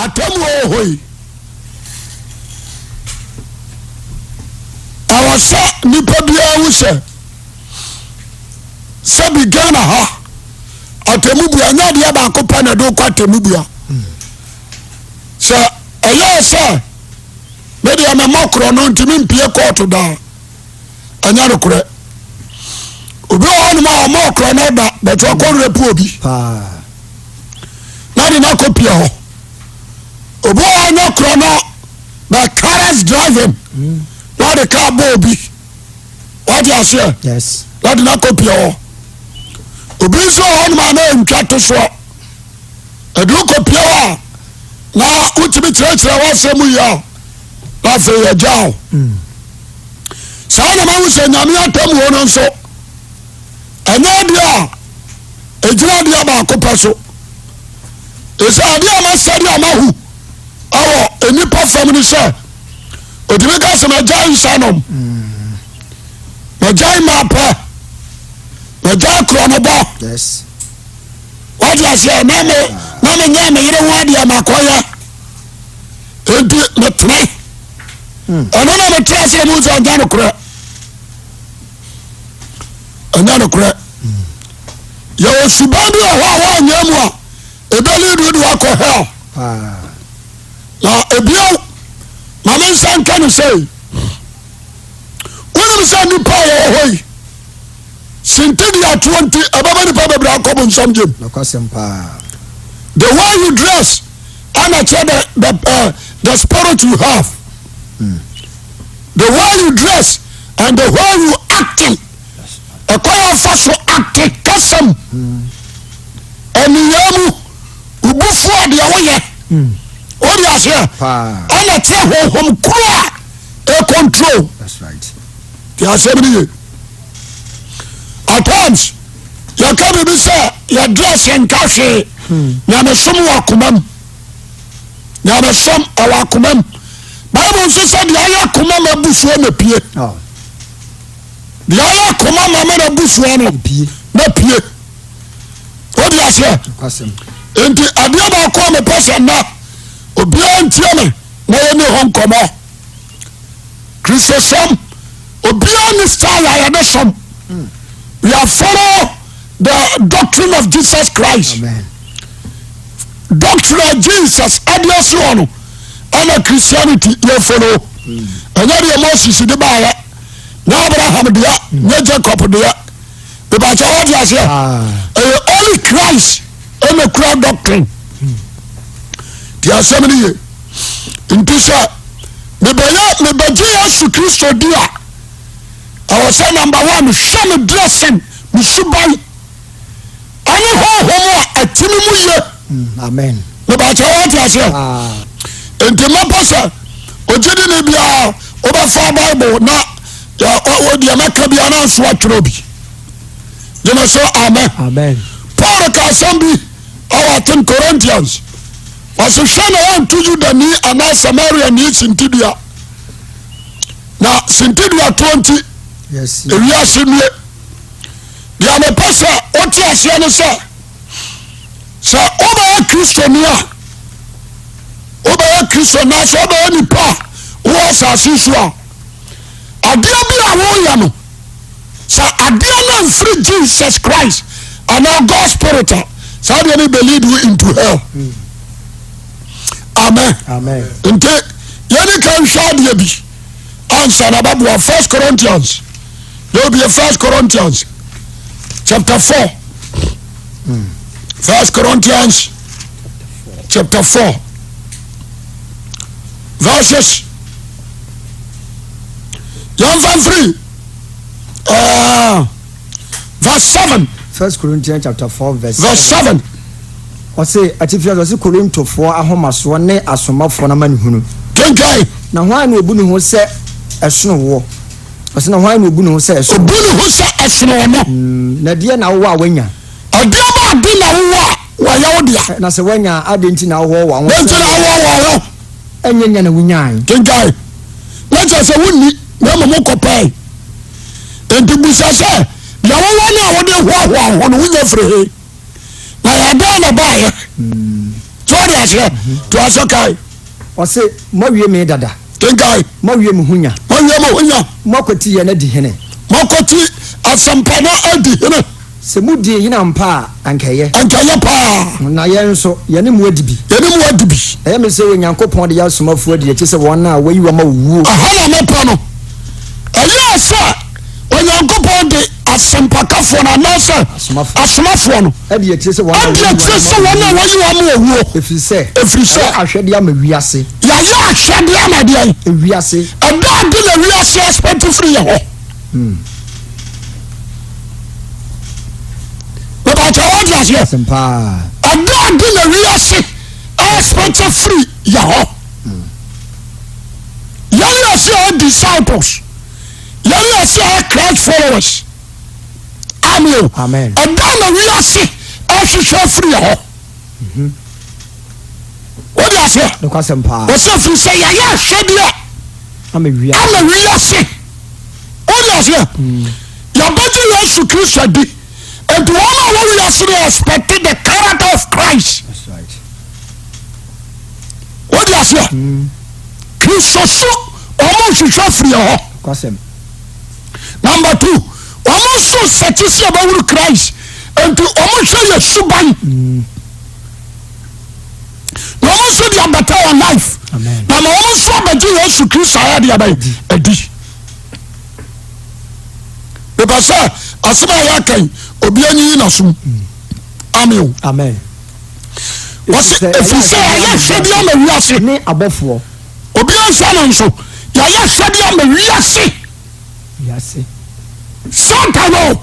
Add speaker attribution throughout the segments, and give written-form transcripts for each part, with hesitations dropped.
Speaker 1: Atemmuo wɔ hɔ yi, ɛwɔ sɛ nipa biara hu sɛ sɛbi Ghana ha atemmubua nyɛ adeɛ baako pɛ na ɛde wokɔ atemmubua. Sɛ ɛyɛ sɛ me deɛ memmɔ korɔ no ntumi mpie kɔɔto daa ɛnyɛ nokorɛ. Obi wɔ hɔnom a ɔmmɔ korɔ no da bɛtɛ ɔkɔ rape obi. Na de no akɔpia hɔ. Obi wɔ hɔ nyɛ korɔ no bɛ careless driving na ɔde kaa bɔ obi. Wate aseɛ? Na de no akɔpia hɔ. Obi nso wɔ hɔnom a na ntwa to soɔ. Ɛde wo kɔpia hɔ a na wotumi kyerɛkyerɛ w'asɛm mu yie a na afei yɛgya wo. Saa na mahu sɛ Nyame atemmuo no nso ɛnyɛ adeɛ a ɛgyina adeɛ baako pɛ so. Ɛsɛ adeɛ a masɛde a mahu ɛwɔ nnipa fam no sɛ ɔtumi ka sɛ magyae nsa nom, magyae mapɛ, magyae korɔ no bɔ. Wate aseɛ na me na menyɛ me yere ho adeɛ makɔyɛ enti metene ɛno na metra ase mu sɛ ɛnyɛ nokorɛ ɛnyɛ nokorɛ yɛwɔ suban bi wɔ hɔ a woanyɛ mu a ɛbɛli do de wakɔ hell na ebio ma me nsa nka no sɛ wonim sɛ nnipa a yɛwɔ hɔ yi sintidi atoɔ nti ɛbɛma nipa bebree akɔ bonsam gyem the way you dress ɛna kyerɛ the spirit you have the way you dress and the way you acting ɛkwan a ɔfa so acte kasam ɛniyɛ mu obufu a deɛ woyɛ wode aseɛ ɛna kyerɛ honhom koro a ɛcontrol te asɛm no ye at times yɛka biribi sɛ yɛdress nka hwee nyamesom wɔ akoma mu nyamesom ɛwɔ akoma mu bible nso sɛ deɛ ayɛ akoma ma abusuo na pie oh. deɛ ayɛ akoma ma ma na abusuo no na pie wode aseɛ nti adeɛ baako a mepɛ sɛ nna obiara ntie me na yɛne ho nkɔmmɔ kristosom obiara ne style a yɛde som we are follow the doctrine of Jesus Christ Amen. doctrine of Jesus ɛde asi hɔ no ɛna Christianity yɛ follow ɛnyɛ deɛ Moses de baayɛ nyɛ Abraham deɛ nyɛ Jacob deɛ ìbàkyɛ wọ́n ti aseɛ ɛyɛ only Christ ɛna kura doctrine ti asɛm no yie nti sɛ mebɛyɛ mebɛgye Yesu Kristo di a ɛwɔ sɛ number one mehwɛ me dressing me suban ɛne honhom a ɛte me mu yie
Speaker 2: mm,
Speaker 1: mebɛkyɛ wɔte aseɛ
Speaker 2: ah.
Speaker 1: nti mɛpɛ sɛ ogyedi ne biara wobɛfa bible na deɛ mɛka biara na nso atwerɛ bi gyeme so amen paul ka asɛm bi ɛwɔ aten Corinthians ɔse hwɛ na wɔnto Yudani anaa Samariani sintidua na sintidua toɔ nti ewiase nue deɛ mepɛ sɛ wote aseɛ ne sɛ sɛ wobɛyɛ kristoni a wobɛyɛ kristo na sɛ wobɛyɛ nipa a wowɔ asase so a adeɛ bi a woyɛ no sɛ adeɛ no amfiri Jesus Christ anaa God spirit a saa adeɛ no bɛ lead you into hell amen nti yɛne ka nhwɛ adeɛ bi ansa na bɛboa First Corinthians na obie First Corinthians chapter 4 First Corinthians chapter 4 verses yɛmfa mfiri uh, verse 7.
Speaker 2: First Corinthians chapter 4 verse
Speaker 1: 7. Verse 7.
Speaker 2: Ɔse atifi ase ɔse Korintofoɔ ahomasoɔ ne asomafoɔ no amanehunu.
Speaker 1: Kenkan.
Speaker 2: Na hwan na obu ne ho sɛ ɛsono woɔ? Ɔse na hwan na obu ne ho sɛ ɛsono
Speaker 1: Obu ne ho sɛ ɛsono ɔno.
Speaker 2: Mm, na deɛ na wowɔ a woanya?
Speaker 1: Ɛdeɛ ba ade na wowɔ a wɔyɛ wo dea.
Speaker 2: Na sɛ woanya a, adɛn nti na wohoahoa wo ho
Speaker 1: sɛ. Dɛn nti na wohoahoa wo ho?
Speaker 2: Ɛnyɛ nya na wonyae.
Speaker 1: Kenkan. Na kyerɛ sɛ wonni, na mmom wokɔpɛe. Enti bisa sɛ, deɛ wowɔ no a wode hoahoa wo ho no, wonya firi he? Na yɛ dɛn na baeɛ? So wode aseɛ toa so kae.
Speaker 2: Ɔse moawie me dada.
Speaker 1: Kenkae.
Speaker 2: Moawie mo ho nya.
Speaker 1: Moawie mo ho nya.
Speaker 2: Moakwati yɛn adi hene.
Speaker 1: Moakwati asɛmpa no adi hene.
Speaker 2: Sɛ modii hene ampa a, anka ɛyɛ.
Speaker 1: Anka ɛyɛ paa.
Speaker 2: Na yɛn nso, yɛne mo adi bi.
Speaker 1: Yɛne mo adi bi.
Speaker 2: Ɛyɛ me sɛ Onyankopɔn de yɛn asomafoɔ adi akyi sɛ wɔn a wɔayi wɔn ama owuo.
Speaker 1: Ɛha na mepɛ no. Ɛyɛɛ sɛ Onyankopɔn de asɛmpakafoɔ no anaasɛ asomafoɔ no
Speaker 2: adi akyire sɛ wɔn a
Speaker 1: adi akyire sɛ wɔn a wɔayi wɔn ama owuo.
Speaker 2: Ɛfiri sɛ.
Speaker 1: Ɛfiri sɛ.
Speaker 2: Yɛayɛ ahwɛdeɛ ama wiase.
Speaker 1: Yɛayɛ ahwɛdeɛ ama deɛn?
Speaker 2: Ewiase.
Speaker 1: Ɛda adi na wiase aspɛnti firi yɛ hɔ. Mepakyɛ wɔde aseɛ. Ɛda adi na wiase aspɛnti firi yɛ hɔ. Yɛn yɛ sɛ yɛ disciples. Yɛn yɛ sɛ yɛ Christ followers. Amen. Ɛda na wiase ɛhwehwɛ firi yɛ hɔ. Wode aseɛ? Wɔsɛ firi sɛ yɛyɛ ahwɛdeɛ ama wiase. Wode aseɛ? Yɛbɛgye Yesu Kristo adi. Nti wɔn a wɔ wiase no expect the character of Christ. Wode aseɛ? Kristo so wɔn nhwehwɛ firi hɔ. Number two, wɔn nso sɛkye sɛ yɛbɛwuru Christ. Nti wɔn hwɛ yɛ suban. Na wɔn nso de abɛtɛ wɔn life. Na ma wɔn nso abɛgye Yesu Kristo ayɛ de abɛyɛ adi. Mepɛ sɛ asɛm a yɛaka yi obi anyiyi n'asom. Amen o.
Speaker 2: Amen.
Speaker 1: Wɔsi efiri sɛ yɛayɛ hwɛdeɛ ama wiase.
Speaker 2: Ne abɔfoɔ.
Speaker 1: Obi ansa no nso yɛayɛ hwɛdeɛ ama wiase.
Speaker 2: Wiase.
Speaker 1: Satan o.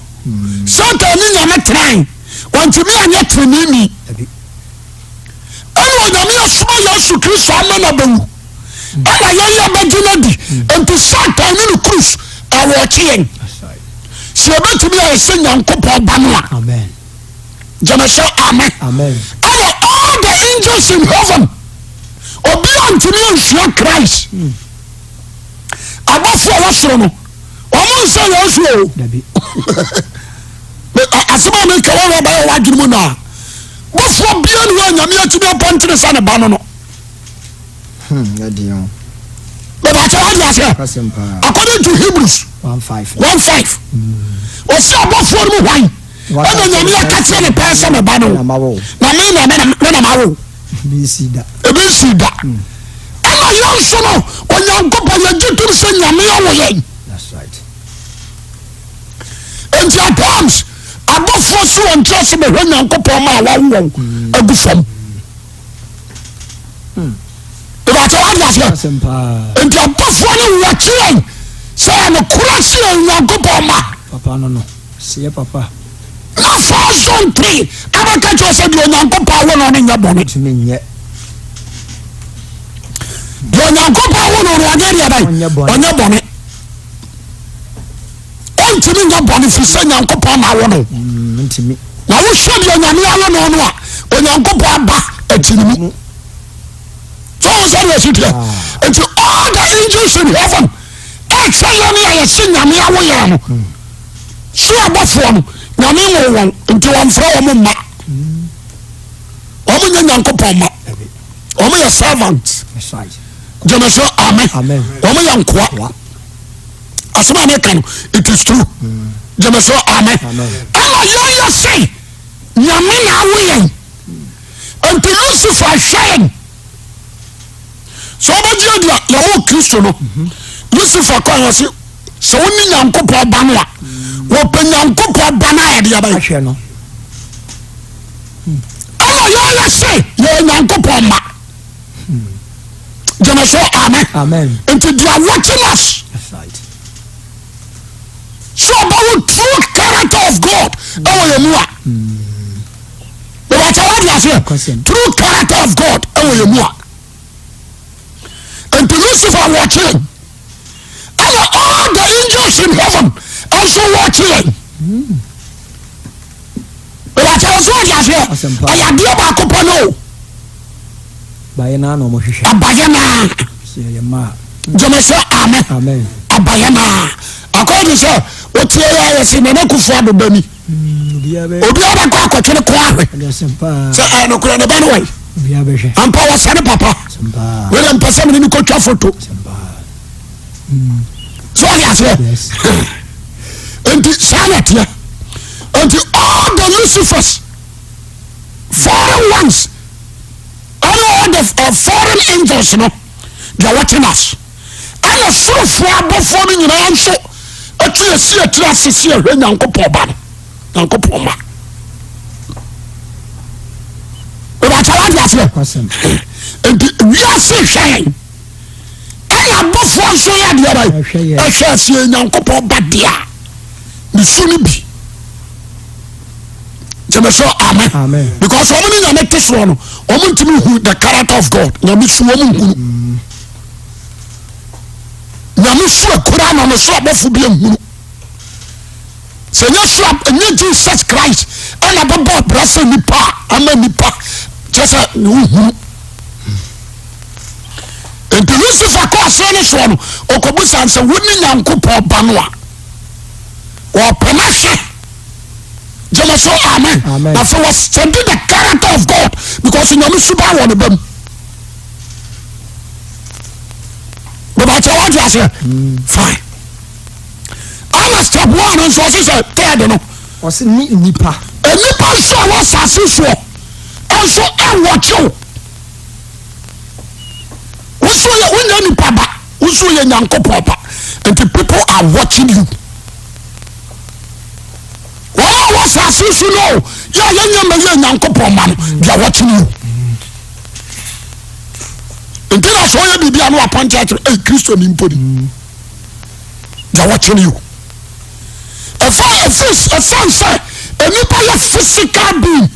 Speaker 1: Satan ne nyame tenae. Wɔntumi anyɛ teneneeni. Ɛna onyame asoma Yesu Kristo ama no abɛwu. Ɛna yɛn yɛ bɛgye no adi. Nti Satan ne ne kurus ɛwɔkye yɛn. Sɛ yɛbɛtumi ayɛ sɛ Nyankopɔn ba no a.
Speaker 2: Amen.
Speaker 1: Gyeme sɛ amen. Ɛna all the angels in heaven obiara ntumi ansua Christ. Abɔfo a wɔsoro no wɔn nsɛ Yesu o. Asɛm a meka wɔn wɔbɛyɛ wɔn adwene mu naa. Bɔfoɔ bia ne wɔ nyame atumi apɔntene sɛ ne ba no no. Bɛbɛkyɛ wade aseɛ. According to Hebrews 1:5. Ɔsɛ abɔfoɔ no mu hwan? Ɛna nyame aka kyerɛ ne pɛɛ sɛ me ba no na me na me na mawo.
Speaker 2: Ebi nsi da.
Speaker 1: Ebi nsi da. Ɛna yɛn nso no Onyankopɔn yɛgye tom sɛ nyame awo yɛn.
Speaker 2: That's right.
Speaker 1: Nti at times abɔfoɔ so wɔn kyerɛ sɛ bɛhwɛ Nyankopɔn ma a wawo wɔn agu fam. Ìbàtɛ wà di aseɛ. Nti abɔfoɔ no wɔkye yɛn sɛ ɛnokorɛ sɛ yɛn Nyankopɔn ma.
Speaker 2: Papa no no. Seɛ papa.
Speaker 1: Na fa nso nte abɛka kyerɛ sɛ deɛ Onyankopɔn awo no no nyɛ bɔne.
Speaker 2: Ntumi nyɛ.
Speaker 1: Deɛ Onyankopɔn awo no no ɔnyɛ deɛ bɛn?
Speaker 2: Ɔnyɛ bɔne.
Speaker 1: Ɔnyɛ bɔne. Ɔntumi nyɛ bɔne firi sɛ Nyankopɔn na awo no.
Speaker 2: Ntumi.
Speaker 1: Na wohwɛ deɛ Nyame awo no no a, Onyankopɔn aba akyi no mu. So wɔn sɛ deɛ ɛsi teɛ. Nti all the angels in heaven ɛkyɛ yɛn a yɛsi Nyame awo yɛn no. So abɔfoɔ no Nyame nwo wɔn nti wɔmfrɛ wɔn mma. Wɔn nyɛ Nyankopɔn mma. Wɔn yɛ servant. Gyeme so amen. Wɔn yɛ nkoa. Asɛm a meka no it is true. Gyeme so amen. Ɛna yɛn yɛ sɛ Nyame na awo yɛn. Nti Lucifer hwɛ yɛn. Sɛ wobɛgye adi a yɛwɔ Kristo no. Lucifer kɔ yɛ se sɛ wo ne Nyankopɔn ba no a wɔpɛ Nyankopɔn ba no ayɛ deɛ bɛyɛ.
Speaker 2: Ahwɛ no.
Speaker 1: Ɛna yɛyɛ sɛ yɛyɛ Nyankopɔn ma. Gyeme so amen.
Speaker 2: Amen.
Speaker 1: Nti they are watching us.
Speaker 2: That's right.
Speaker 1: Sɛ ɔbɛwo true character of God ɛwɔ yɛn mu a. Bɛbɛkyɛ wade aseɛ. True character of God ɛwɔ yɛn mu a. Nti Lucifer wɔkye yɛn. Ɛna all the angels in heaven nso wɔkye yɛn. Bɛbɛkyɛ wɔ so wade aseɛ. Ɛyɛ adeɛ baako pɛ no o.
Speaker 2: Abayɛ naa na wɔhwehwɛ.
Speaker 1: Abayɛ naa.
Speaker 2: Sɛ yɛyɛ mma a.
Speaker 1: Gyeme sɛ amen.
Speaker 2: Amen.
Speaker 1: Abayɛ naa. Akɔyɛ te sɛ wotie yɛ ayɛ se Nana Akufo Addo ba ni.
Speaker 2: Obiara
Speaker 1: bɛkɔ akɔtwene ko ahwɛ. Sɛ ɛyɛ nokorɛ ne ba no wɔ yi. Ampa wɔsɛ ne papa. Wei mpɛ sɛ mene ne kɔtwa foto. So ɔde aseɛ. Nti saa na ɛteɛ. Nti all the Lucifers, foreign ones, and all the foreign angels no, they are watching us. Ɛna sorofoɔ abɔfoɔ no nyinaa nso ɛtu yɛsi atiri ase si ɛhwɛ Nyankopɔn ba no. Nyankopɔn ma. Ìbàkyɛ wá di aseɛ. Nti wiase hwɛ yɛn. Ɛna abɔfoɔ nso yɛ adeɛ báyìí. Ɛhwɛ aseɛ Nyankopɔn ba deɛ a ne su no bi. Gyeme so amen. Because wɔn ne Nyame te soɔ no, wɔn ntumi hu the character of God. Nyame su wɔn nhunu. Nyame su akura no no so abɔfo bi nhunu. Sɛ nyɛ so a nyɛ Jesus Christ ɛna bɛbɔ ɔbra sɛ nipa a ama nipa kyɛ sɛ ne wohunu. Nti Lucifer kɔ aseɛ no soɔ no ɔkɔbusa sɛ wo ne Nyankopɔn ba no a ɔpɛ no hwɛ gyeme so amen. Na sɛ wɔsɛde the character of God because Nyame suba wɔ ne ba mu. Bɛbɛkyɛ wagye aseɛ fine. Ana step one nso ɔsi sɛ third no.
Speaker 2: Ɔsi ne nnipa.
Speaker 1: Nnipa nso a wɔ asase soɔ nso ɛwɔ kyew. Woso yɛ wonyɛ nipa ba, woso yɛ Nyankopɔn ba. Nti people are watching you. Wɔn a wɔ asase so no yɛ a yɛnyɛ mɛ yɛ Nyankopɔn ma no, they are watching you. Nti na sɛ ɔyɛ biribi a no apɔnkye akyerɛ, ɛy Kristo ni mpo ni. They are watching you. Ɛfa ɛfis ɛsan sɛ nnipa yɛ physical being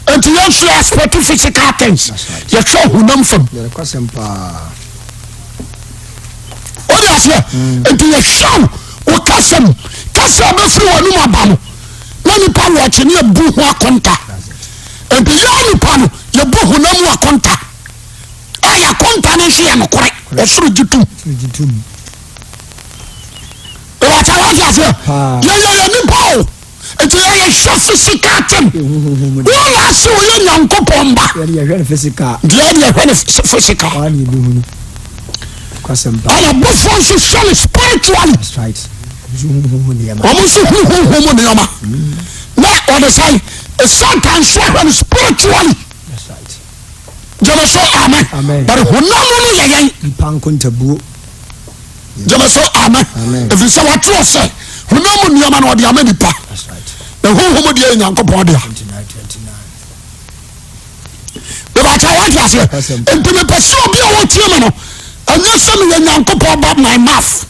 Speaker 1: nti yɛn nso yɛ expect physical things yɛhwɛ honam fam. O de aseɛ nti yɛhwɛ wo kasa mu kasa a bɛfiri wɔn anum aba no na nipa wɔkye ne yɛbu ho akonta nti yɛn nipa no yɛbu honam mu akonta a yɛ akonta no nso yɛ nokorɛ ɔsoro gye tom. Ìwàkyɛ wọ́n ti aseɛ. Yɛyɛ yɛ nipa o. Nti yɛyɛ hwɛ physical thing. Wọ́n na ase wɔyɛ Nyankopɔn ba.
Speaker 2: Yɛde yɛhwɛ no physical.
Speaker 1: Deɛ yɛde yɛhwɛ no physical.
Speaker 2: Wɔn na ebi hunu.
Speaker 1: Ɛna bɔfoɔ nso hwɛ no spiritually.
Speaker 2: That's right.
Speaker 1: Wɔn nso hu huhu mu nneɛma. Na wɔde sɛn Satan nso ahwɛ no spiritually.
Speaker 2: That's right.
Speaker 1: Gyeme so amen.
Speaker 2: Amen.
Speaker 1: But honam no yɛ yɛn.
Speaker 2: Nipa nkontabuo.
Speaker 1: Gyeme so amen. Ɛfiri sɛ wɔatwerɛ sɛ honam mu nneɛma no ɔde ama nipa. Na honhom deɛ yɛ Nyankopɔn dea. Bɛbɛkyɛ wɔte aseɛ. Nti mepɛ sɛ obi a wɔtie me no ɛnyɛ sɛ meyɛ Nyankopɔn ba my mouth.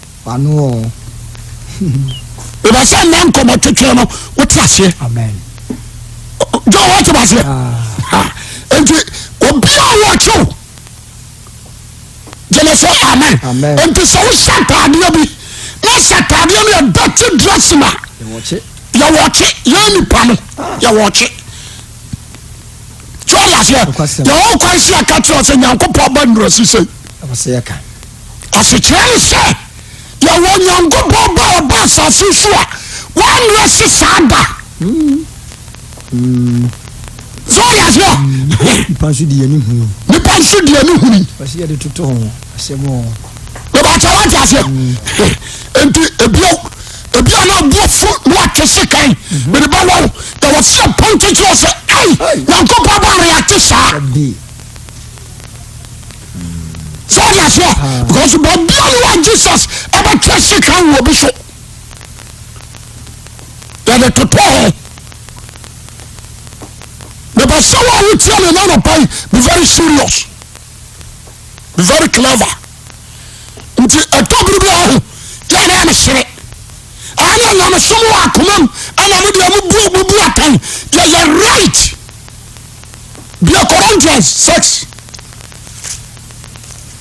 Speaker 1: Bɛbɛ sɛ nnɛ nkɔmmɔ twetwe no wote aseɛ. John wɔte aseɛ. Ah. Nti obi a wɔkyew gyeme so amen nti sɛ wohyɛ ataadeɛ bi na sɛ ataadeɛ no yɛ dirty dressing a yɛwɔkye yɛn nipa no yɛwɔkye tí wọ́n aseɛ yɛwɔ kwan si aka kyerɛ sɛ nyankopɔn ba nnura sise asekyerɛ ne sɛ yɛwɔ nyankopɔn ba ɔba asase so a wɔnnura se saa da. So ɔyɛ aseɛ.
Speaker 2: Nipa nso di ani huni.
Speaker 1: Nipa nso di ani huni.
Speaker 2: Ɔsi yɛde toto ho asɛm o.
Speaker 1: Bɛbɛ akyɛ wate aseɛ. Nti ebio ebi a na abu afu na wate sekan mede bɛ wɔw na wɔsi ɛpɔn tete ɔsɛ ɛyi nyankopɔn ba reate saa. So ɔyɛ aseɛ because baabi a ne wa Jesus ɛbɛtwe sekan wɔ bi so. Yɛde toto ho. Mepɛ sɛ wo a wotie me na anɔpa yi be very serious, be very clever. Nti ɛtɔ bere bi a ɔho yɛ na mesere ɛne nyamesom wɔ akoma mu ɛna mo deɛ mobu mobu atɛn yɛyɛ right. Bia Corinthians 6.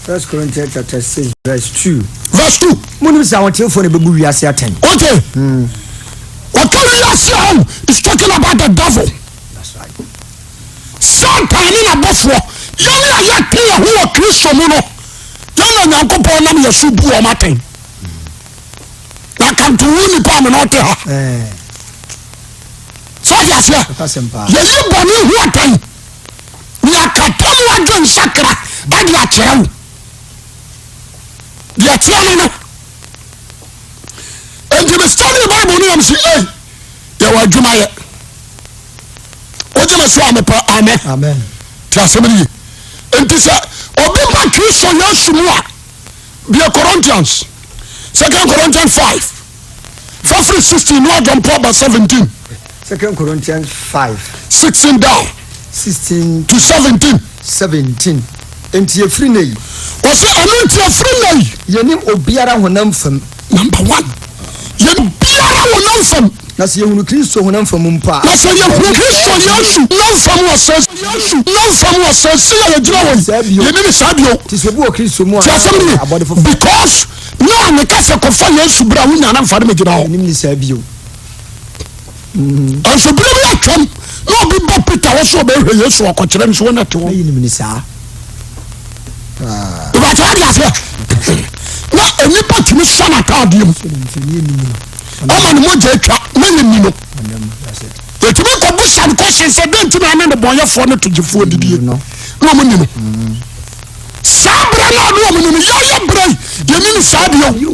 Speaker 2: First Corinthians chapter 6 verse 2.
Speaker 1: Verse 2.
Speaker 2: Munim sɛ ahotefoɔ na ɛbɛbu wiase atɛn.
Speaker 1: Okay. Wɔka wiase a is talking about the devil.
Speaker 2: That's right.
Speaker 1: Satan ne n'abɔfoɔ yɛn a yɛte yɛn ho wɔ Kristo mu no yɛn na Nyankopɔn nam yɛn so bu wɔn atɛn. Na kanto wo nipa a mene ɔte ha.
Speaker 2: Eh.
Speaker 1: Sɛ ɔde aseɛ yɛyi bɔne ho atɛn. Ne yɛaka Mekata mu adwensakra de akyerɛ wo. Deɛ ɛteɛ no no. Enti me study Bible no yam si ei yɛwɔ adwuma yɛ. Wogye me so a mepɛ amen.
Speaker 2: Amen.
Speaker 1: Te asɛm no ye. Enti sɛ obi ba Kristo Yesu mu a, bie Corinthians, Second Corinthians 5, fa firi 16 no adwɔmpo aba 17.
Speaker 2: Second Corinthians 5.
Speaker 1: 16 down.
Speaker 2: 16
Speaker 1: to 17.
Speaker 2: 17. Enti efiri nnɛ yi.
Speaker 1: Ɔsɛ ɛno nti efiri nnɛ yi.
Speaker 2: Yɛnim obiara honam fam.
Speaker 1: Number one, yɛn biara honam fam.
Speaker 2: Na sɛ yɛhunu Kristo honam fam mpo a.
Speaker 1: Na sɛ yɛhunu Kristo Yesu honam fam wɔ asase Yesu honam fam wɔ asase a yɛgyina hɔ yi, yɛnim no saa bio.
Speaker 2: Te sɛ obi wɔ Kristo mu a,
Speaker 1: Te asɛm no
Speaker 2: na abɔde
Speaker 1: ye.
Speaker 2: foforɔ.
Speaker 1: Because na meka sɛ kɔfa Yesu bra wonya na mfa no megyina hɔ.
Speaker 2: Yɛnim no saa bio.
Speaker 1: Nso bere bi atwam na obi ba Peter hɔ sɛ ɔbɛhwɛ Yesu ɔkɔkyerɛ no sɛ wɔn na te hɔ.
Speaker 2: Na yɛnim no saa.
Speaker 1: Ìbàtí wọ́n di aseɛ na nnipa tumi sɔ n'ataadeɛ mu ama ne mogya atwa na yɛ ni no. Yɛtumi kɔ busa no question sɛ dɛn nti na ɔne nnebɔnyɛfoɔ ne togyefoɔ didie na wɔn ni no. Saa berɛ no a ne wɔn ni no yɛyɛ berɛ yi yɛni no saa deɛ o.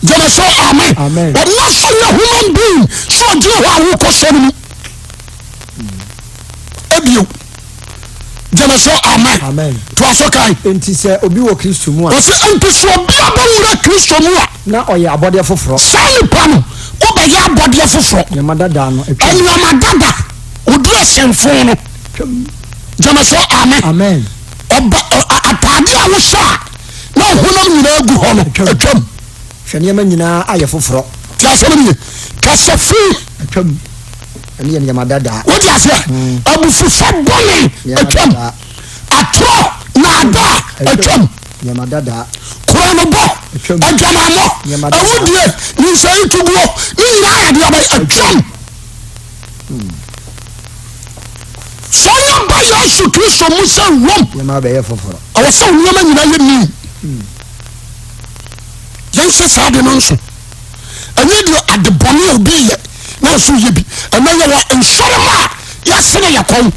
Speaker 1: Gyeme so amen. Ɔno so yɛ human being sɛ ɔgyina hɔ a wokɔ sɔ no mu. Ebio. Gyeme so amen. Toa so kan.
Speaker 2: Enti sɛ obi wɔ Kristo mu a.
Speaker 1: Ɔsɛ enti sɛ obi abɛwura Kristo mu a.
Speaker 2: Na ɔyɛ abɔdeɛ foforɔ.
Speaker 1: Saa nipa no wobɛyɛ abɔdeɛ foforɔ.
Speaker 2: Nneɛma dada no atwam.
Speaker 1: Nneɛma dada odi ɔsɛmfo no. Gyeme so amen.
Speaker 2: Amen.
Speaker 1: Ɔba ataade a wohyɛ a na ɔhonam nyinaa gu hɔ no atwam.
Speaker 2: Hwɛ nneɛma nyinaa ayɛ foforɔ.
Speaker 1: Te asɛm no ye. Kasa fi.
Speaker 2: Atwam. Ɛne yɛ nneɛma dada.
Speaker 1: Wote aseɛ? Mm. Abufufa bɔne atwam. Atorɔ naadaa atwam.
Speaker 2: Nneɛma dada.
Speaker 1: Korɔnobɔ, adwamammɔ, awudie, nyinsɛn tuguo, ne nyinaa yɛ adeɛ bɛyɛ atwam. Sɛ ɔnya ba Yesu Kristo mu sɛ wom.
Speaker 2: Nneɛma bɛyɛ foforɔ.
Speaker 1: Ɛwɔ sɛ nneɛma nyinaa yɛ new. Yɛnhyɛ saa ade no nso. Ɛnyɛ deɛ ade bɔne a obi yɛ na nso yɛ bi. Ɛnɛ yɛwɔ nsɔre ma a yɛasene yɛ kɔn.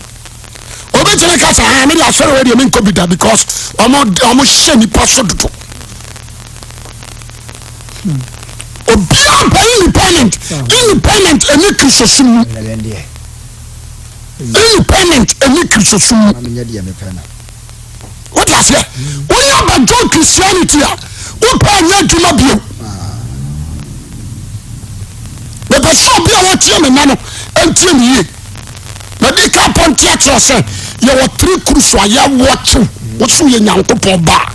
Speaker 1: Obi tumi ka sɛ ah mede asɔre wɔ deɛ menkɔ bi da because wɔn wɔn hyɛ nipa so dodo. Obiara pɛ independent independent ɛne kristosom mu. Independent ɛne kristosom mu. Wote aseɛ? Wonya bɛdwo Christianity a, wopɛ anyɛ adwuma bio. Mepɛ sɛ obi a wɔtie me nna no ntie me yie. Madi ka pɔnte akyerɛ sɛ yɛwɔ tiri kuru so a yɛwɔ kyew. Woso yɛ Nyankopɔn ba a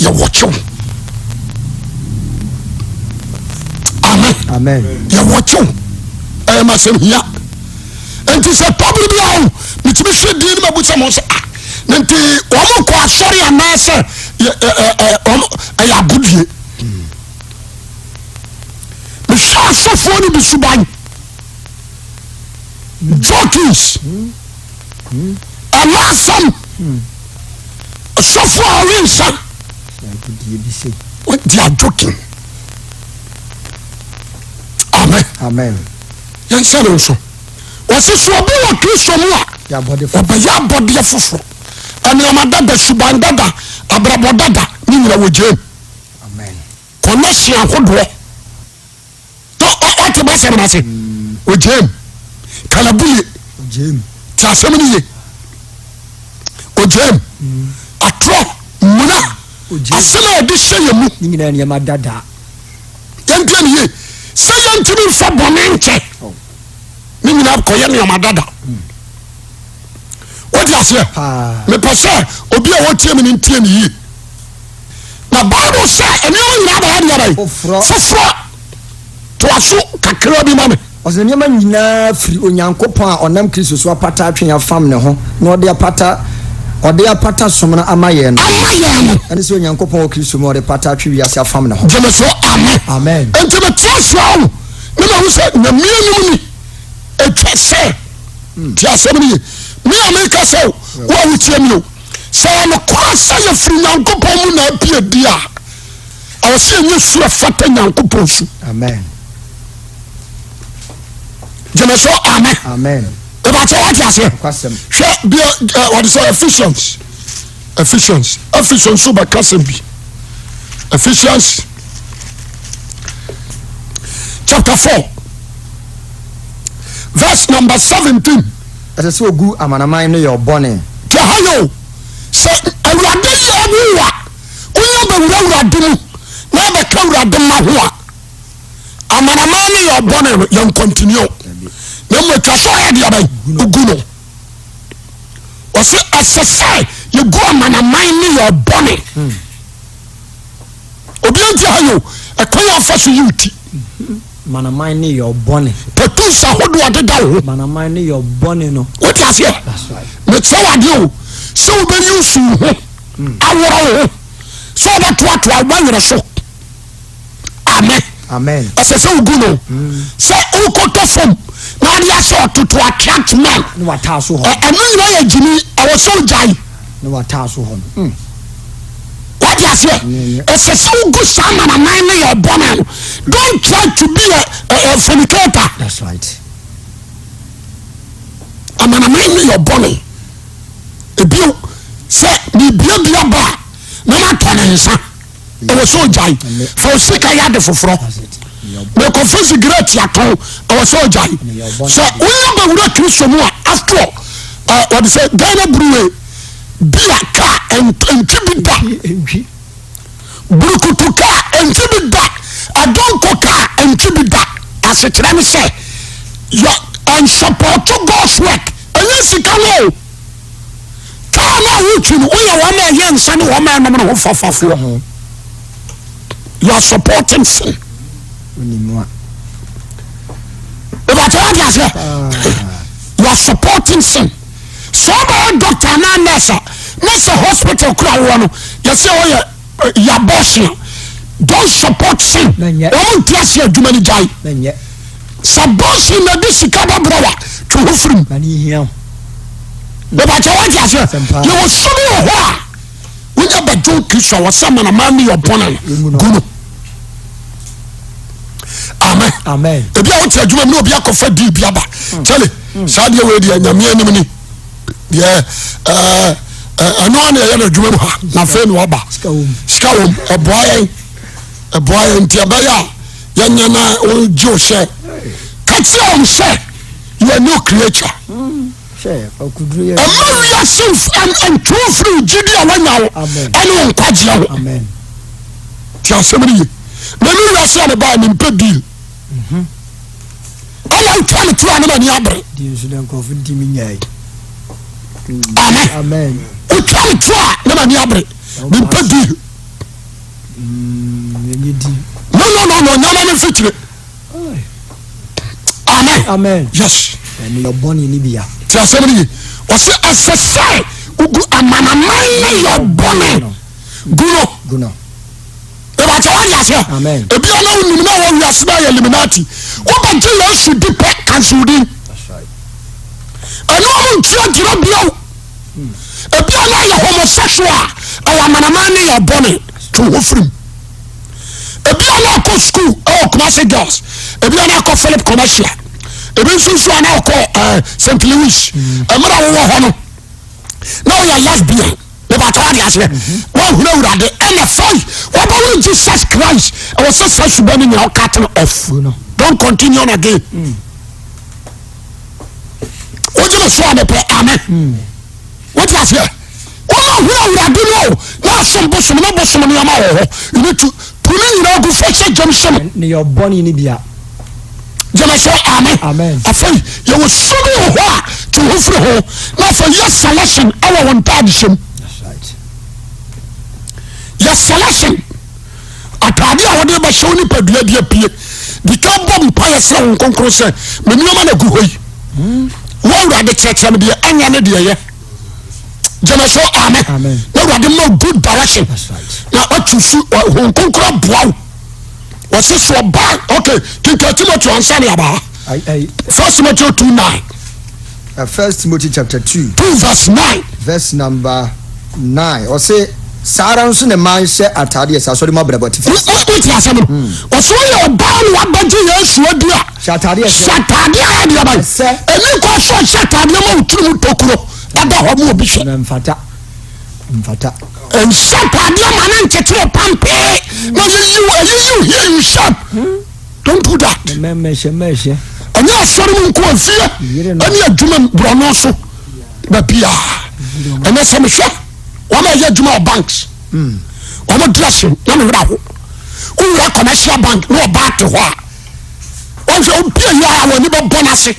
Speaker 1: yɛwɔ kyew. Amen.
Speaker 2: Amen.
Speaker 1: Yɛwɔ kyew. Ɛyɛ masɛm hia. Nti sɛ tɔbiri bi a o metumi hwɛ din no ma bu sɛ mo sɛ ah ne nti wɔn kɔ asɔre anaasɛ yɛ ɛ ɛ wɔn ɛyɛ agodie mehwɛ asɔfoɔ no bi suban jokins ɛma asɛm sɔfoɔ a ɔwe nsa they are joking amen
Speaker 2: amen
Speaker 1: yɛnhyɛ no nso Wɔse sɛ obi wɔ Kristo mu a, ɔbɛyɛ abɔdeɛ foforɔ. Nneɛma dada, suban dada, abrabɔ dada, ne nyina wɔ gyam. Connection ahodoɔ. Ɔte bɛsɛm no ase. Wɔ gyam. Kalabule. Te asɛm no ye. Ogyam. Atorɔ, mmuna, asɛm a yɛde hyɛ yɛn mu.
Speaker 2: Ne nyinaa nneɛma dada.
Speaker 1: Yɛntie ne yie. Sɛ yɛntumi mfa bɔne nkyɛ. Ne nyinaa kɔyɛ nneɛma dada. Wote aseɛ? Mepɛ sɛ obi a wɔtie me no ntie me yie. Na Bible sɛ nneɛma nyinaa bɛyɛ deɛ bɛyɛ foforɔ. Toa so kakra bi ma me.
Speaker 2: Ɔsɛ nneɛma nyinaa firi Onyankopɔn a ɔnam Kristo so apata atwe yɛn afam ne ho na ɔde apata ɔde apata som no ama yɛn no.
Speaker 1: Ama yɛn no.
Speaker 2: Ɛne sɛ Onyankopɔn wɔ Kristo mu a ɔde pata atwe wiase afam ne ho.
Speaker 1: Gyeme so amen.
Speaker 2: Amen.
Speaker 1: Enti mete ase a o ne mahu sɛ Nyame anim ni ɛtwa sɛ te asɛm no ye. Me a meka sɛ o wo a wotie me o sɛ yɛ nokorɛ sɛ yɛfiri Nyankopɔn mu na apue di a ɛwɔ sɛ yɛnyɛ su a ɛfata Nyankopɔn su.
Speaker 2: Amen.
Speaker 1: Gyeme so amen.
Speaker 2: Amen.
Speaker 1: Ìbàkyɛ wate aseɛ.
Speaker 2: Nokwasɛm.
Speaker 1: Hwɛ bia ɛ wɔde sɛ Ephesians Ephesians Ephesians so bɛka sɛm bi. Ephesians chapter 4 verse number 17.
Speaker 2: Ɛsɛ sɛ ogu amanaman no yɛ ɔbɔne.
Speaker 1: Tí ha yɛ o sɛ awurade yɛ wo wa wonya bɛwura awurade mu na abɛka awurade ma ho a amanaman no yɛ ɔbɔne no yɛn continue na mmom atwa sɛ ɔyɛ deɛ bɛn ogu no ɔsɛ ɛsɛ sɛ yɛgu amanaman no yɛ ɔbɔne obi nti ha yɛ o ɛkwan yɛ afa so yi wo ti
Speaker 2: Amanaman no yɛ ɔbɔne.
Speaker 1: Tattoos ahodoɔ deda wo ho.
Speaker 2: Amanaman no yɛ ɔbɔne no.
Speaker 1: Wote aseɛ?
Speaker 2: That's right.
Speaker 1: Mekyerɛ wo adeɛ o sɛ wobɛyi wo ho aworɔ wo ho sɛ wobɛtoatoa wobɛwerɛ so. Amen.
Speaker 2: Amen.
Speaker 1: Ɛsɛ sɛ wogu no sɛ wokɔtɔ fam na ade ahyɛ ɔtoto attract man.
Speaker 2: Ne wataa so hɔ.
Speaker 1: Ɛno nyina yɛ gyimi ɛwɔ sɛ wogyae.
Speaker 2: Ne wataa so hɔ no. Mm.
Speaker 1: Wate aseɛ? Ɛsɛ sɛ wogu saa amanaman no yɛ ɔbɔne no. Don't try to be a, a, a fornicator.
Speaker 2: That's right.
Speaker 1: Amanaman no yɛ ɔbɔne. Ebio sɛ mebiabia ba a na matɔ ne nsa. Ɛwɔ sɛ ogyae. Fa wo sika yɛ ade foforɔ. Mekɔfa sigaret atɔn. Ɛwɔ sɛ ogyae. Sɛ wonya bɛwura Kristo mu a after all wɔde sɛ Ghana brewery bia kaa ɛntwi bi da. Burukutu kaa ɛntwi bi da. Adonko kaa ɛntwi bi da. Asekyerɛ ne sɛ yɛ ɛnsɔpɔto God's work. Ɛnyɛ sika no o. Kaa no a wotwi no woyɛ wɔn a ɛyɛ nsa ne wɔn a ɛnom no ho fafafoɔ. You are supporting sin. Ìbàtí wọ́n di aseɛ. You are supporting sin. Sɛ ɔbɛyɛ doctor anaa nurse a na sɛ hospital kura wɔ no yɛsɛ ɔyɛ yɛ abortion a don't support sin. Wɔn nti ase adwuma no gyae. Sɛ abortion na de sika bɛbrɛ wa twe ho firim. Ìbàtí wọ́n di aseɛ. Yɛwɔ su bi wɔ hɔ a wonya bɛdwo Kristo a wɔsɛ amanaman ne yɛ ɔbɔne no gu no. Amen.
Speaker 2: Amen.
Speaker 1: Ebi a wote adwuma mu na obi akɔfa dii bi aba. Kyale, saa deɛ wei deɛ nyame anim ni. Deɛ ɛɛ ɛno a na ɛyɛ no adwuma mu ha na afei na waba.
Speaker 2: Sika wom.
Speaker 1: Sika wom. Ɛboa yɛn. Ɛboa yɛn nti ɛbɛyɛ a yɛnyɛ na wogye wo hyɛ. Ka kyerɛ wɔn sɛ you are new creature. Ɛma wiase ntwe wo firi wo gyidi a woanya wo ɛne wo nkwagyeɛ ho. Ti asɛm no ye. Na ne wiase a mebaa mempɛ deal. Mhm. Ɛna wotwa me to a ne m'ani abere. Amen. Wotwa me to a ne m'ani abere. Mempɛ deal.
Speaker 2: Mm,
Speaker 1: no no no no nyama no mfikyire. Amen.
Speaker 2: Amen.
Speaker 1: Yes.
Speaker 2: Ɛne ɔbɔne ne bia.
Speaker 1: Ti asɛm no ye. Ɔsɛ ɛsɛ sɛ wogu amanaman ne yɛ ɔbɔne gu no.
Speaker 2: Gu no.
Speaker 1: Ìbàkyɛ wà di aseɛ.
Speaker 2: Amen.
Speaker 1: Ebi a na wonim na wɔ wiase na yɛ eliminati. Wobɛgye Yesu di pɛ kanso din.
Speaker 2: That's right.
Speaker 1: Ɛne ɔmo ntua gyina bio. Ebi a na yɛ homosexual a ɛwɔ amanaman ne yɛ ɔbɔne to ho firim. Ebi a na ɔkɔ school ɛwɔ Kumasi girls. Ebi a na akɔ Philip commercial. Ebi nso nso a na ɔkɔ ɛɛ eh, St. Louis. Mmerɛ a wowɔ hɔ no na ɔyɛ lesbian. Mebatɔ ade aseɛ. Wɔhunu awurade ɛna fai wɔbɛhunu Jesus Christ. Ɛwɔ sɛ saa suba no nyina ɔka no off. Don't continue on again. Wogye me so a mepɛ amen. Wote aseɛ? Wɔn a hunu awurade no o na asom bosom na bosom nneɛma wɔ hɔ. You need to tu ne nyinaa gu fɛ sɛ gyam hyɛ mu.
Speaker 2: Ne yɛ ɔbɔne no bia.
Speaker 1: Gyeme so amen.
Speaker 2: Amen.
Speaker 1: Afei yɛwɔ su bi wɔ hɔ a tu ho firi ho na afei yɛ selection ɛwɔ wɔn ntaade hyɛ mu.
Speaker 2: That's right.
Speaker 1: Yɛ selection ataade a wɔde bɛhyɛ wo nipadua de apue. Di ka bɔ mpaeɛ srɛ wo nkonkron sɛ me nneɛma na gu hɔ yi. Wo awurade kyerɛkyerɛ me deɛ ɛnyɛ ne deɛ yɛ. Gyeme so amen.
Speaker 2: Amen.
Speaker 1: Na awurade ma wo good direction.
Speaker 2: That's right.
Speaker 1: Na watu su wɔn nkonkron aboa wo. Wɔsi so ɔbaa okay kinkan Timothy ansa ne abaa. First Timothy 2:9.
Speaker 2: First Timothy chapter 2.
Speaker 1: 2 verse 9.
Speaker 2: Verse number 9. Ɔse saa ara nso na mmaa nhyɛ ataade ɛsɛ asɔre mu abrabɔ atifi.
Speaker 1: Wote asɛm no? Ɔsɛ woyɛ ɔbaa na wabɛgye Yesu adi a.
Speaker 2: Hyɛ ataade ɛsɛ.
Speaker 1: Hyɛ ataade a ɛde aba.
Speaker 2: Ɛsɛ.
Speaker 1: Ɛni kɔ so hyɛ ataade. wo tiri mu tokuro ɛda hɔ ma obi hwɛ.
Speaker 2: Na mfata. Mfata.
Speaker 1: Nhyɛ ntaadeɛ ma ne nkyekyere pampee na yiyi wo ɛyiyi wo here you sharp. Don't do that.
Speaker 2: Mɛmɛhyɛ mɛhyɛ.
Speaker 1: Ɛnyɛ asɔre mu nko afie ɛne adwuma mu borɔno so baabiaa. Ɛnɛ sɛ mehwɛ wɔn a ɛyɛ adwuma wɔ banks wɔn dress na me werɛ aho. Wowura commercial bank na ɔbaa te hɔ a wɔn hwɛ obi a yɛ a wɔn ani bɛbɔ n'ase.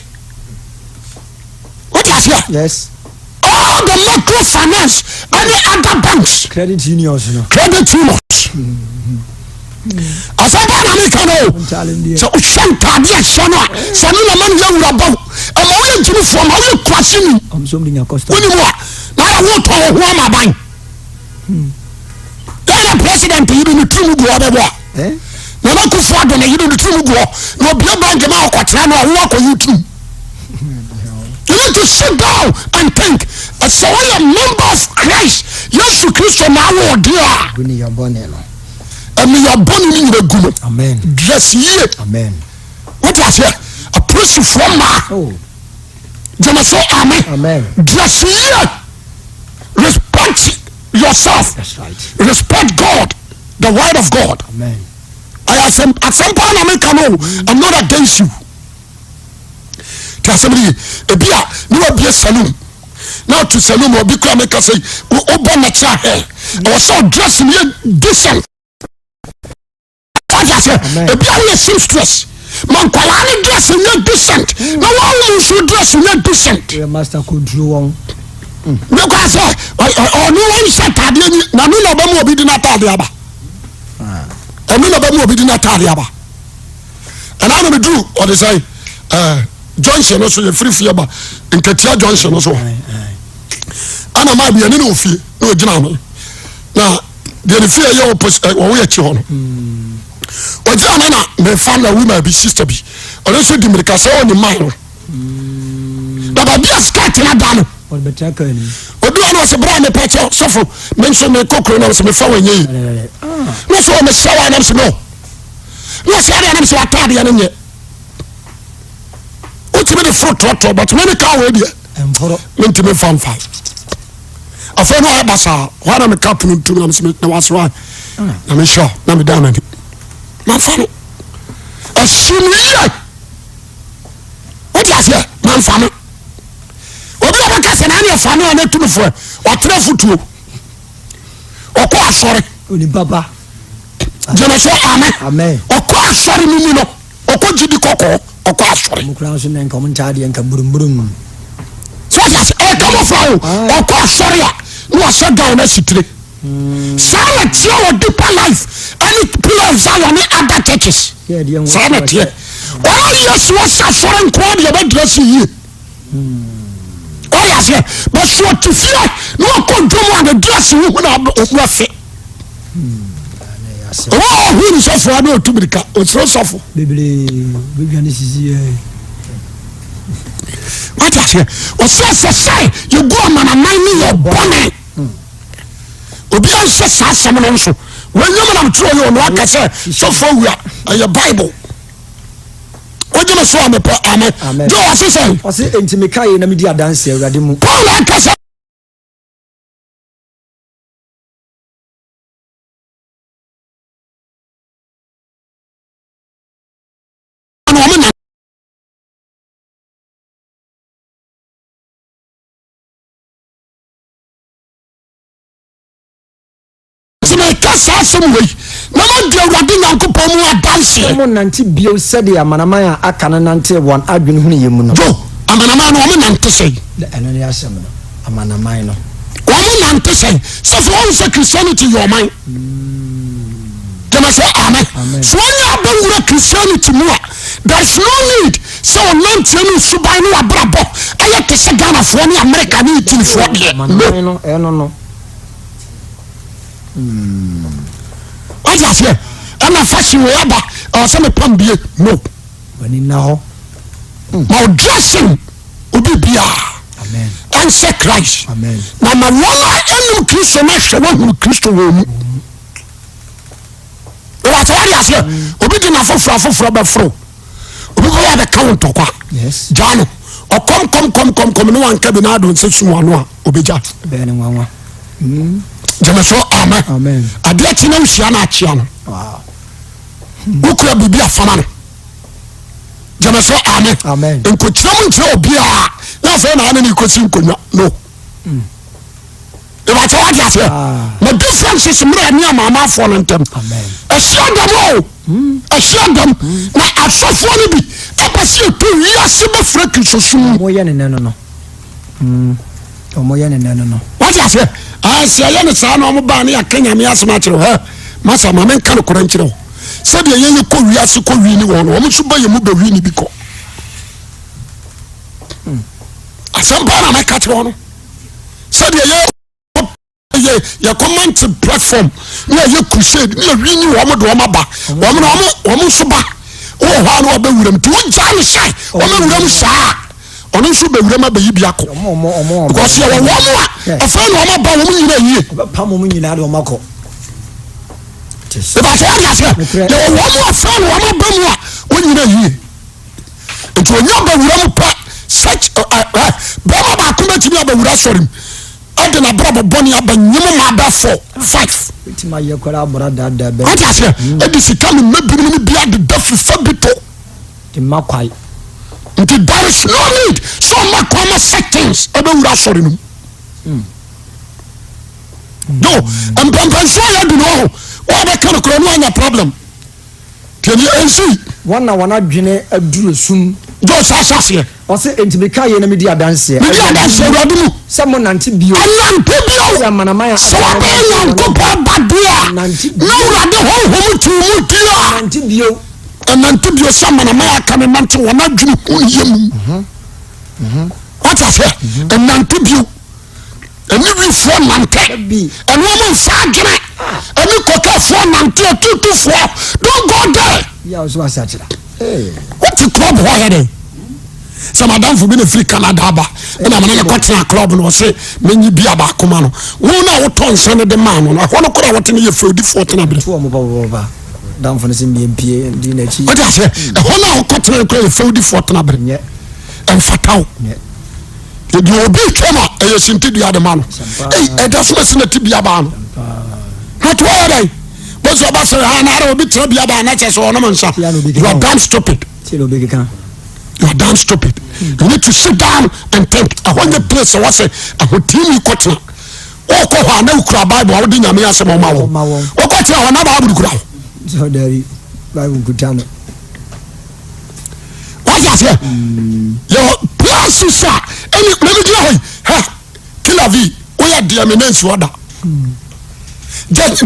Speaker 1: Wote aseɛ?
Speaker 2: Yes.
Speaker 1: All the microfinance ɛne other banks.
Speaker 2: Credit unions no.
Speaker 1: Credit unions. Asɛm paa na meka no o. Sɛ wohwɛ ntaade a ɛhyɛ no a, sɛ ne na ma no yɛ wura bɔ ɛma woyɛ gyimifoɔ ma woyɛ kuraseni. Wonim a na ayɛ wotɔn wo ho ama ban. Yɛyɛ president yere ne tirim gu hɔ bɛbɔ a. Nana Akufo Addo ne yere ne tirim gu hɔ na obie bank ma ɔkɔtena no a wowɔ akɔyi tirim. You need to sit down and think. Sɛ woyɛ member of Christ, Yesu Kristo na awo ɔde a.
Speaker 2: Gu ne yɛ bɔne no.
Speaker 1: Ɛne yɛ bɔne no nyina gu no.
Speaker 2: Amen.
Speaker 1: Dress yie.
Speaker 2: Amen.
Speaker 1: Wote aseɛ? Apolisifoɔ mmaa.
Speaker 2: Oh.
Speaker 1: Gyeme so amen.
Speaker 2: Amen.
Speaker 1: Dress yie. Respect yourself.
Speaker 2: That's right.
Speaker 1: Respect God. The word of God.
Speaker 2: Amen.
Speaker 1: Ɛyɛ asɛm asɛm paa na meka no. I'm not against you. Ti asɛm no ye. Ebi a ne wabie saloon na ɔto saloon obi kura meka sɛ wobɔ natural hair. Ɛwɔ sɛ ɔdress no yɛ decent. Wate aseɛ? Ebi a woyɛ seamstress ma nkwadaa no dress nyɛ decent na wɔn mu nso dress nyɛ decent.
Speaker 2: Woyɛ master control wɔn.
Speaker 1: Ne kɔ sɛ ɔno wɔn hyɛ ataadeɛ ni na no na ɔbɛmu obi di n'ataadeɛ aba. Ɔno na ɔbɛmu obi di n'ataadeɛ aba. Ɛna na meduru ɔde sɛ ɛɛ junction no so yɛ firi fie ba nkatia junction no so. Ɛna maa bi ɛne na ofie na ogyina ano na. Deɛ ne fie yɛ opposite wɔn akyi hɔ no ɔgyina no na mefa na wuma bi sister bi ɔno nso di mirika sɛ ɔne man no na baabi a skirt no da no obi wa no ɔsɛ bra mepɛ kyɛ sɔfo me nso mekɔ kuro no sɛ mefa wɔnyɛ yi na sɛ ɔmesɛ wa nam sɛ no na ɔsɛ adeɛ nam sɛ wataadeɛ no nyɛ wotumi de foro trɔtrɔ but me ne kaa wɔ deɛ mentumi mfa mfa afei na ɔyɛ basaa hɔ na meka pono ntom na mesɛ na wasewa na mehyɛ na meda no ani mamfa no ɛhye no yie wote aseɛ mamfa no obi a bɛka sɛ na ne ɛfa no a na tumi foɛ ɔtena fotuo ɔkɔ asɔre gyeme so amen ɔkɔ asɔre no mu no ɔkɔ gyidi kɔkɔɔ ɔkɔ asɔre.
Speaker 2: Ɔmo kura nso na nka ɔmo ntaadeɛ nka burumburum.
Speaker 1: So ɔte ase ɛka mo fa o ɔkɔ asɔre a na wahyɛ gown asi tire. Saa na teɛ wɔ deeper life ɛne pillar of Zion ne other churches. Saa na teɛ. Wɔn yesu wɔsɛ asɔre nkoa deɛ bɛ dress yie. Ɔyɛ aseɛ bɛso ɔte fie na ɔkɔ dwom a ne dress wo hu na ɔmu afe. Ɔwɔ ɔhu ne sɔfo a na ɔtu mirika ɔsoro sɔfo.
Speaker 2: Bebree bɛdwane sisi yɛ.
Speaker 1: Wate aseɛ ɔsɛ ɛsɛ sɛ yɛgu amanaman ne yɛ bɔne. Obi anhyɛ saa asɛm no nso wɔnyɛ mu nam twerɛ yɛ ɔno aka sɛ sɔfo awu a ɛyɛ Bible. Wogye me so a mepɛ amen. Joe ɔse sɛn?
Speaker 2: Ɔse enti meka yei na medi adanseɛ Awurade mu.
Speaker 1: Paul aka sɛ. Sɛ meka saa asɛm wei na madi Awurade Nyankopɔn mu adanseɛ.
Speaker 2: Sɛ monnante bio sɛdeɛ amanaman a aka no nantee wɔn adwene hunuyɛ mu no.
Speaker 1: Joe, amanaman no, wɔnante sɛn?
Speaker 2: Ɛno ne asɛm no, amanaman no.
Speaker 1: Wɔnante sɛn? Sɛ sɛ wɔn sɛ Christianity yɛ ɔman. Gyama sɛ amen. So wɔn nyɛ abɛwura Christianity mu a, there is no need sɛ ɔnanteɛ ne suban ne wabrabɔ ɛyɛ te sɛ Ghanafoɔ ne America ne Italyfoɔ deɛ.
Speaker 2: Amanaman no, ɛno no.
Speaker 1: Wate aseɛ? Ɛna fashion wei aba, ɛwɔ sɛ mepam bie. No.
Speaker 2: W'ani nna hɔ.
Speaker 1: Ma wo dressing obi biara ɛnsɛ Christ. Na ma wɔn a ɛnim Kristo no ahwɛ wɔahunu Kristo wɔ mu. Wate wate aseɛ? Obi de n'afoforɔ afoforɔ bɛforo. Obi bɛyɛ abɛka wo ntɔkwa. Gyaa no. Ɔkɔm kɔm kɔm kɔm kɔm ne wanka bi na ado nsa sum ano a obɛgya.
Speaker 2: Bɛyɛ ne nwanwa.
Speaker 1: Gyeme so amen.
Speaker 2: Amen.
Speaker 1: Adeɛ kye na wohyia no akyea no.
Speaker 2: Wow.
Speaker 1: Wokura biribi afama no. Gyeme so amen.
Speaker 2: Amen.
Speaker 1: Nkokyerɛ mu nkyerɛ obiara na afei na ane ne kɔsi nkonnwa no. Ìbàkyɛ wate aseɛ.
Speaker 2: Ah.
Speaker 1: Ma differences mmerɛ ne amaamafoɔ no ntɛm.
Speaker 2: Amen.
Speaker 1: Ɛhyia dɛm o. Ɛhyia dɛm. Na asɔfoɔ no bi ɛpɛ sɛ yɛtu wiase bɛfrɛ Kristosom mu.
Speaker 2: Wɔn yɛ ne nɛ no no. Wɔn yɛ ne nɛ no no.
Speaker 1: Wate aseɛ. Sɛ yɛyɛ no saa na wɔn baa ne yɛaka Nyame asɛm akyerɛ hɛ. Masa ma menka nokorɛ nkyerɛ wo. Sɛdeɛ yɛyɛ kɔ wiase kɔ wi ne wɔn no, wɔn nso ba yɛ mu bɛ wi ne bi kɔ. Asɛm paa na mɛka kyerɛ wɔn no. Sɛdeɛ yɛ yɛ yɛkɔ platform ne yɛyɛ crusade ne yɛwi ne wɔn de wɔn aba wɔn na wɔn wɔn nso ba wɔ hɔ a na wɔbɛ wuram nti wogyaa no sɛ wɔn awuram saa ɔno nso bɛ wuram abɛyi bi akɔ because yɛwɔ wɔn a afei na wɔn aba wɔn nyina yie
Speaker 2: ɔbɛpam wɔn nyinaa de wɔn akɔ
Speaker 1: ìbàtɛ wɔn ase yɛwɔ wɔn a afei na wɔn aba mu a wɔn nyina yie nti onye bɛ wuram pɛ such bɛrima baako bɛtumi abɛwura sɔre mu ɛde n'abrabɔ bɔne aba nyim ma abɛ fɔ five.
Speaker 2: Bɛtumi ayɛ koraa abora daadaa bɛ.
Speaker 1: Wate aseɛ? Ɛde sika no mma binom no bi adeda fifa bi to.
Speaker 2: De ma kwae.
Speaker 1: Nti there is no need sɛ ɔma kwan ma such things ɛbɛwura asɔre no mu. No, mpɛmpɛnsoɔ a yɛadu no ɔho, wɔabɛka no koraa no anya problem. Tie deɛ ɛnsii.
Speaker 2: Wɔn na wɔn adwene aduru esum.
Speaker 1: Joe saa hyɛ aseɛ.
Speaker 2: Ɔse, Enti meka yei na medi adanseɛ.
Speaker 1: Medi adanseɛ Awurade mu.
Speaker 2: Sɛ monnante bio.
Speaker 1: Ɛnante bio.
Speaker 2: Sɛ amanaman a
Speaker 1: Sɛ
Speaker 2: aka no
Speaker 1: wabɛyɛ
Speaker 2: nante wɔn
Speaker 1: Nyankopɔn ba deɛ a,
Speaker 2: Ɛnante bio.
Speaker 1: na Awurade Honhom te wo mu deɛ a.
Speaker 2: Ɛnante bio.
Speaker 1: Ɛnante bio sɛ amanaman a aka no nante wɔn adwene hu yɛ mu. Wate aseɛ? Ɛnante bio. Ɛne wifoɔ nante. Ɛne wɔn mfa adwene. Ɛne kɔkɛfoɔ nante atutufoɔ. Don't go there. Wote club hɔ yɛ dɛ. Sɛ madamfo bi na firi Canada aba ɛna mene ne kɔtena club no ɔse menyi bia baako ma no. Wo na wotɔ nsa no de maa no no ɛhɔ no koraa wɔte no yɛ fɛwdifoɔ tena berɛ. Wote aseɛ ɛhɔ no a wokɔtena no koraa yɛ fɛwdifoɔ tena berɛ. Ɛmfata wo. Deɛ obi twam a ɛyɛ sintidua de ma no. Ei ɛda so na si na ti bia baa no. Na to ɔyɛ dɛn? Bó sɛ ɔba sɛ ha na ara obi tena bia baa na kyɛ sɛ ɔnom nsa. You are damn stupid. You are damn stupid. You need to sit down and think. Ɛhɔ nyɛ place ɛwɔ sɛ ahotini kɔtena. Wokɔ hɔ a na wokura Bible a wode Nyame asɛm ɔma wɔn. Wokɔtena hɔ na Bible kura wo. Wate aseɛ? Yɛwɔ places a ɛne mɛmi gyina hɔ yi hɛ Tel-Aviv woyɛ deɛ me nansi hɔ da.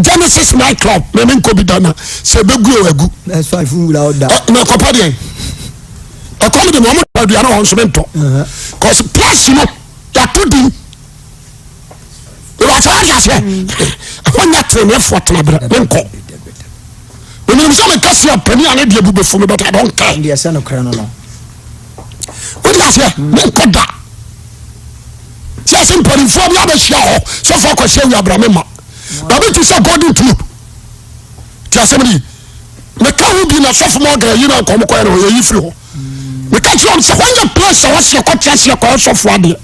Speaker 1: Genesis night club mɛmi nkɔ bi da na sɛ ɛbɛgu o agu. Na ɛkɔpɛ deɛ ɛkɔm de ma ɔmo tɔ aduane wɔ nso mentɔ. Cause place no yɛato din. Ìwàsó wate aseɛ? Ɛhɔ nyɛ teneneefoɔ tenaberɛ menkɔ. Menim sɛ meka si apani a ne deɛ bu bɛfu me but I don't care.
Speaker 2: Deɛ sɛ nokorɛ no no.
Speaker 1: Wode aseɛ menkɔ da. Sɛ sɛ mpanimfoɔ bi abɛhyia hɔ sɔfoɔ akɔhyia awia bra me ma. Baabi te sɛ golden tulip. Te asɛm no yi. Meka ho bi na sɔfo Morgan yi na nkɔm kɔɛ no yɛyi firi hɔ. Meka kyerɛ wɔn sɛ hɔ nyɛ place a wɔsi ɛkɔte aseɛ kɔyɛ sɔfo adeɛ.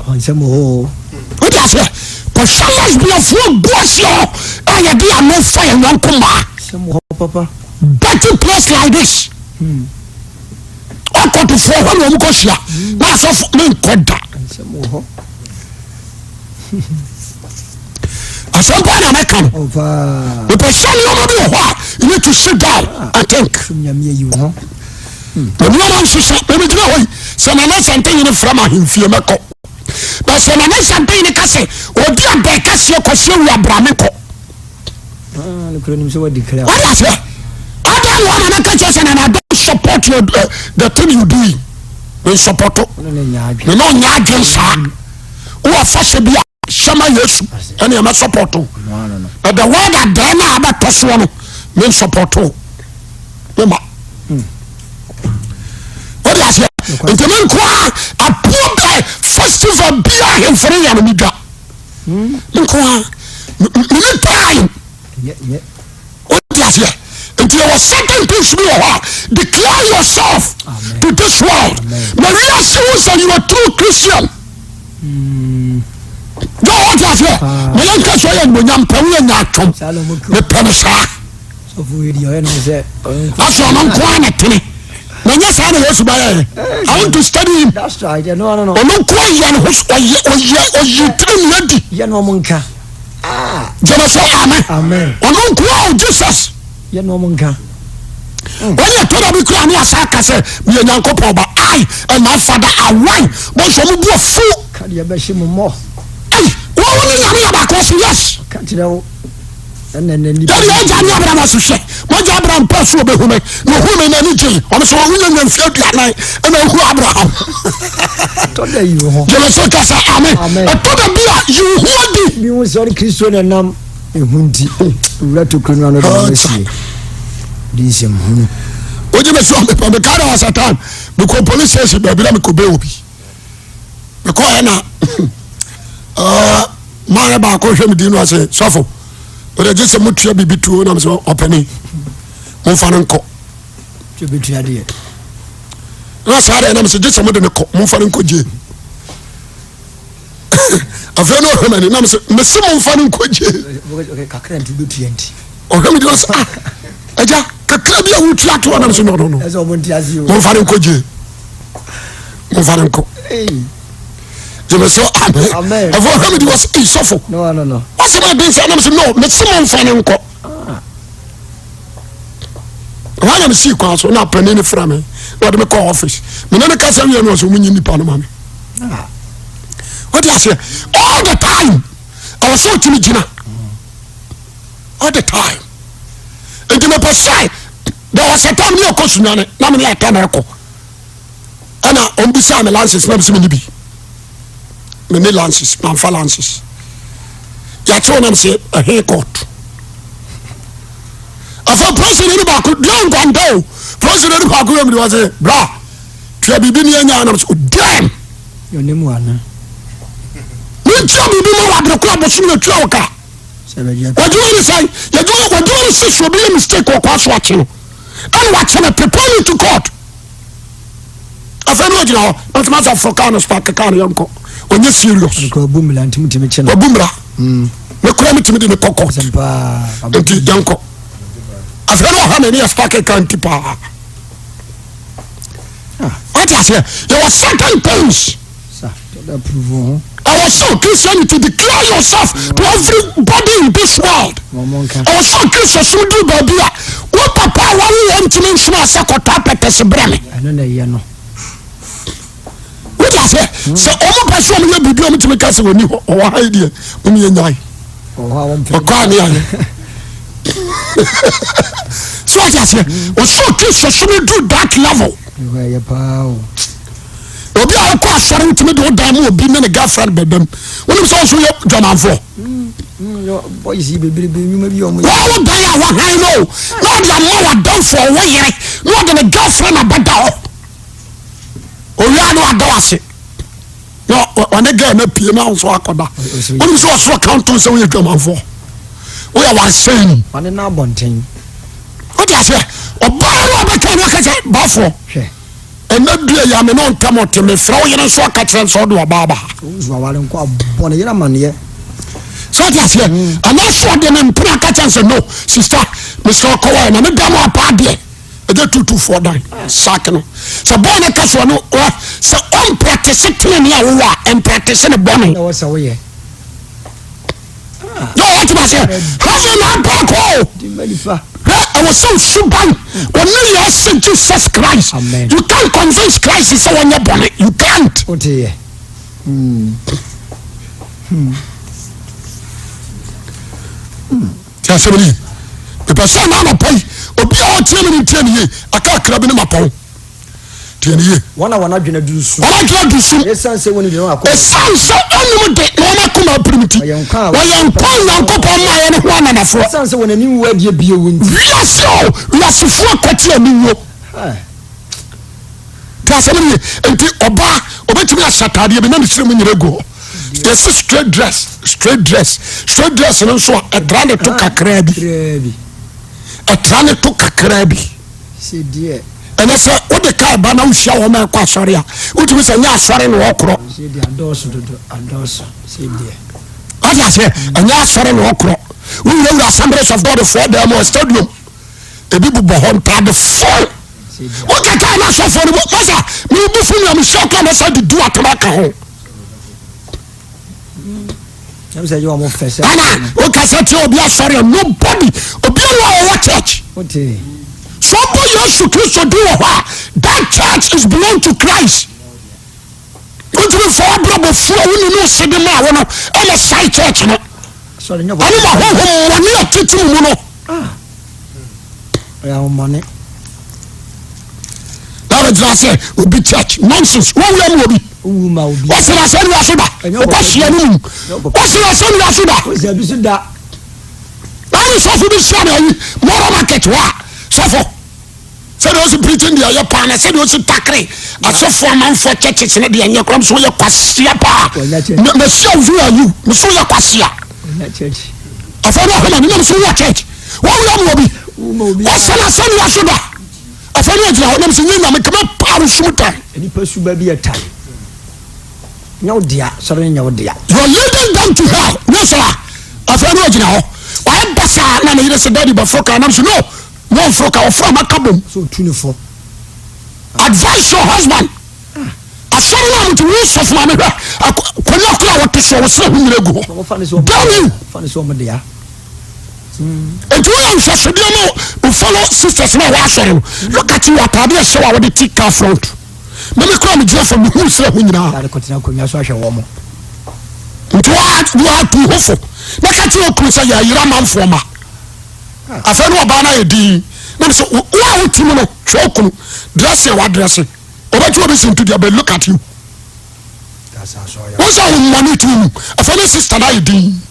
Speaker 2: Ɔnsɛm hɔ.
Speaker 1: Wode aseɛ kɔhwɛ lesbianfoɔ gu aseɛ hɔ a yɛde ano fa yɛn yɔnko mmaa.
Speaker 2: Sɛm hɔ papa.
Speaker 1: Dirty place like this. Ɔkɔtofoɔ hɔ na wɔn kɔ hyia na asɔfo menkɔ da.
Speaker 2: Nsɛm wɔ hɔ.
Speaker 1: Asɛm paa na mɛka no.
Speaker 2: Oh paa.
Speaker 1: Mepɛ sɛ nneɛma bi wɔ hɔ a you need to sit down and think.
Speaker 2: Sum nyame ayi wo ho.
Speaker 1: Na nneɛma nhyehyɛ mɛmi gyina hɔ yi sɛ Nana Santehene frɛ ma ahemfie mɛkɔ. Na sɛ Nana Santehene ka sɛ ɔdi abɛn kɛseɛ kɔsi awu abra mekɔ.
Speaker 2: Ah, no kura nim sɛ wadi kra.
Speaker 1: Wadi aseɛ. Ada na ɔna na ka kyerɛ sɛ Nana I don't support your uh, the thing you doing. Me support.
Speaker 2: Ɔno ne nya adwene.
Speaker 1: Me na ɔnya adwene saa. Wowɔ fahyɛ bi a hyɛ ma Yesu ɛne ɛmɛ support. But the word adɛn na abɛtɔ soɔ no me support. Me ma. Wode aseɛ. Nti me nkoa apoɔ bɛ festival bi a ahemfo no yɛ no medwa. Me nkoa me ne time. Wode aseɛ. Nti yɛwɔ certain things bi wɔ hɔ a declare. Declare yourself
Speaker 2: Amen.
Speaker 1: to this world.
Speaker 2: Amen.
Speaker 1: Na wiase hu sɛ you are true Christian. Jọ wọ́n ti aseɛ.
Speaker 2: Ah.
Speaker 1: Na yɛn kɛse ɔyɛ animonyam pɛ woyɛ nya atwom.
Speaker 2: Saa na ɔmo kura.
Speaker 1: Mepɛ no saa.
Speaker 2: Sɔfo yi deɛ ɔyɛ ne ho sɛ ɔno nko.
Speaker 1: Asɛ ɔno nko ara na tene. Na nyɛ saa na Yesu bɛyɛ yɛ. I want to study him.
Speaker 2: That's right. Ɛno ano no.
Speaker 1: Ɔno nko ara yɛ ne ho ɔyɛ ɔyɛ ɔyi tiri mu adi.
Speaker 2: Yɛ na ɔmo nka. Ah.
Speaker 1: Gyeme so amen.
Speaker 2: Amen.
Speaker 1: Ɔno nko ara o Jesus.
Speaker 2: Yɛ na ɔmo nka.
Speaker 1: Wɔn yɛ tɔda bi kura ne asa aka sɛ meyɛ Nyankopɔn ba. I and my father are one. Wɔn nso wɔn bu afu.
Speaker 2: Ka deɛ bɛhye mo mmɔ.
Speaker 1: Ɛy wɔn ne Nyame yɛ baako ɔsi yes.
Speaker 2: Ka kyerɛ wo. Ɛna na nipa.
Speaker 1: Yɛde agya ne Abraham ase hwɛ. Mogya Abraham pɛ so ɔbɛhu me. Na ɔhu me n'ani gye. Wɔn nso wɔn nyɛ mfeɛ aduanan ɛna ɔhu Abraham.
Speaker 2: Ɛtɔ da yi ho.
Speaker 1: Gyeme so kasa amen.
Speaker 2: Amen.
Speaker 1: Ɛtɔ da bi a yi wo ho adi.
Speaker 2: Bi hu sɛ ɔne Kristo na nam ehu nti. Wura tokuro no ano de wɔn asie. Di nsɛm hunu.
Speaker 1: Wogye me so mepɛ meka da was a time mekɔ police station baabi na mekɔ bɛɛ obi. Mekɔɛ na maayɛ baako hwɛ me din no ase sɔfo. Wode gye sɛ motua biribi tuo nam sɛ ɔpani momfa no nkɔ. Na saa deɛ nam sɛ gye sɛ mode no kɔ momfa no nkɔ gye. Afei na ɔhwɛ m'ani nam sɛ mese momfa no nkɔ gye. Ɔhwɛ me din ase ah agya kakra bi a wotua toɔ nam sɛ no no no momfa no nkɔ gye. Momfa no nkɔ. Gyeme sɛ amen. Afei ɔhwɛ me din ase ei sɔfo. Wasɛm aden sɛ nam sɛ no mese momfa no nkɔ. Hɔ na mesii kwan so na panin no frɛ me na ɔde me kɔɔ office. Mene no kasa wie no ɔsɛ ɔmo nyi nipa no ma me. Wode aseɛ all the time ɛwɔ sɛ ɔtumi gyina all the time. Nti mepɛ sɛ there was a time ne yɛkɔ Sunyani na mene ata na ɛkɔ ɛna ɔmbisaa me lances na mesɛ mene bi mene lances mamfa lances yɛakyew nam sɛ ɛhe court afei president no baako dua nkwanta o president no baako yɛ mede wɔ sɛ bra tua biribi ne anya nam sɛ dɛm mentua biribi ma wabere kora bosom na tua wo ka wadwuma ne sɛn wadwuma ne sɛ sɛ obi yɛ mistake ɔkɔ so akye no ɛna wakye no prepare me to court afei ne ɔgyina hɔ na ɔtumi asɛ foro kaa no spark kaa no yɛnkɔ ɔnyɛ serious
Speaker 2: wabu mmara nti mutumi kye no
Speaker 1: wabu mmara me kora metumi de ne kɔ court nti yɛnkɔ afei ne ɔha m'ani yɛ spark kaa nti paa wate aseɛ yɛwɔ certain things ɛwɔ sɛ Christianity declare yourself to everybody in this world ɛwɔ sɛ Kristo som duru baabi a wo papa a wawo wɔn ntumi nsoma sɛ kɔtɔ apɛtɛse brɛ me wode aseɛ sɛ ɔmo pɛ sɛ ɔmo yɛ biribi ɔmo tumi ka sɛ wɔni hɔ ɔwɔ ha yi deɛ ɔmo yɛ nyae ɔkɔ a ne ayɛ so wate aseɛ ɔsɛ Kristo som duru that level obi a ɔkɔ asɔre ntumi de ɔdan mu obi ne ne girlfriend bɛdam wonim sɛ ɔnso yɛ dwamanfoɔ wɔwo dan a wahan no na ɔde ama wadamfoɔ ɔwɔ yere na ɔde ne girlfriend abɛda hɔ owia no ada wase na ɔne girl no apue na nso akɔda wonim sɛ ɔsoro kanto sɛ woyɛ dwamanfoɔ woyɛ waresɛni wode aseɛ ɔbaa no ɔbɛka no aka sɛ baafoɔ Ɛnɛ dua yi a me ne wo ntam ɔte mefrɛ wo yere nso aka kyerɛ no sɛ ɔde ɔbaa ba ha.
Speaker 2: Nso aware nko abɔ ne yere amaneɛ.
Speaker 1: Sɛ ɔte aseɛ mm. Anaasɛ ɔde ne mpena aka kyerɛ sɛ no sista mesrɛ ɔkɔwa na ne da mu apa adeɛ ɛgye tutufoɔ dan sak no sɛ bɔɔ no ka soɔ no sɛ ɔmpratese tenene a wowɔ a ɛmpratese ne bɔne.
Speaker 2: Na wɔ sɛ woyɛ.
Speaker 1: Na ɔte ma sɛ heaven na abɔ kɔ o. Hwɛ ɛwɔ sɛ osuban ɔne yɛ sɛ Jesus Christ.
Speaker 2: Amen.
Speaker 1: You can't convince Christ sɛ wɔnyɛ bɔne. You can't.
Speaker 2: O te yɛ.
Speaker 1: Ti asɛm ni. Mepɛ sɛ ɛna anɔpa yi obi a ɔtie me no ntie ne yie. Aka akra bi ne mapɔn. Tie ne yie.
Speaker 2: Wɔn a wɔn adwene aduru sum.
Speaker 1: Wɔn adwene aduru sum.
Speaker 2: Esiane sɛ wɔnnim de na wɔn akoma.
Speaker 1: Esiane sɛ wɔnnim de na wɔn akoma apirim nti.
Speaker 2: Wɔyɛ nkwa a
Speaker 1: Wɔyɛ nkwa a Onyankopɔn maa wɔn ho ananafoɔ.
Speaker 2: Esiane sɛ wɔn ani nwu adeɛ bio nti.
Speaker 1: Wiase o, wiasefoɔ kwati aniwuo. Te asɛm no ye. Nti ɔbaa obetumi ahyɛ ataadeɛ bi na ne siri mu nyina gu hɔ. Yɛsi straight dress, straight dress, straight dress no nso a ɛtra ne to kakraa bi.
Speaker 2: Kakraa bi.
Speaker 1: Ɛtra ne to kakraa bi.
Speaker 2: Sɛ deɛ.
Speaker 1: Ɛnɛ sɛ wode kaa ba na wohyia wɔn a ɛkɔ asɔre a, wotumi sɛ nyɛ asɔre na wɔkorɔ. Wate aseɛ, ɛnyɛ asɔre na wɔkorɔ. Wowurawura Assemblies of God foɔ dan mu stadium, ebi bobɔ hɔ ntaade fo. Wokɛkɛ na asɔfoɔ no bɔ masa mebu fo nea mehyia kora masa de du atom aka ho. Ana wokasa tia obi asɔre a nobody obi a ɔwɔ church. So ɔbɔ Yesu Kristo din wɔ hɔ a that church is belong to Christ. Wontumi nfa w'abrabɔ fuo a wone ne ose de maa wo no ɛna sae church no. Ɛne ma honhom mmɔne a tete mu mu no. Ah. Na bɛgyina sɛ obi church nonsense wowura mu obi wɔsena asɛnnua so da wokɔ hyia no mu wɔsena asɛnnua so da na ne sɔfo bi hyia no ayi mɔrɔ market hɔ a sɔfo sɛdeɛ ɔsi preaching deɛ ɔyɛ paa na sɛdeɛ ɔsi takere asɔfo amanfoɔ churches no deɛ nyɛ koram so woyɛ kwasia paa mahyia wo are you me so woyɛ kwasia afei ne ɔhoma ne nam so wowɔ church wɔwura mu obi wɔsɛn asɛnnua so da afei ne agyina hɔ nam sɛ nyɛ nyame kama paa wo sum tan
Speaker 2: nipa suba bi ɛtan nyɛ wo dea sɔre nyɛ wo dea
Speaker 1: you are leading them to hell nyɛ saa afei ne agyina hɔ wayɛ basaa na ne yere sɛ daddy bɛforo kaa nam so no no mforo ka ɔforo a maka bom
Speaker 2: so otu ne fo
Speaker 1: advise your husband asɔre no a mote wo sɔfo maame hwɛ akonnwa koro a wɔte soɔ wɔsrɛ ho nyina gu hɔ damn you
Speaker 2: fa ne sɛ ɔmo dea
Speaker 1: nti woyɛ nhwɛsodeɛ ma wo fellow sisters no a wɔasɔre no look at you ataade ɛhyɛ wo a wɔde ti car front na me kora megyina fam mehu srɛ ho nyinaa
Speaker 2: sáré kɔtena akonnwa so ahwɛ wɔn
Speaker 1: nti wɔatu ho fo na ka kyerɛ okunu sɛ yɛayera amanfoɔ ma afei ne ɔbaa no ayɛ din na mesɛ wo a wote mu no hwɛ okunu dressing a wadrɛse ɔbɛtumi obi si nto deɛ but look at you wọ́n sɛ ahommoane ti mu afei ne sista no ayɛ din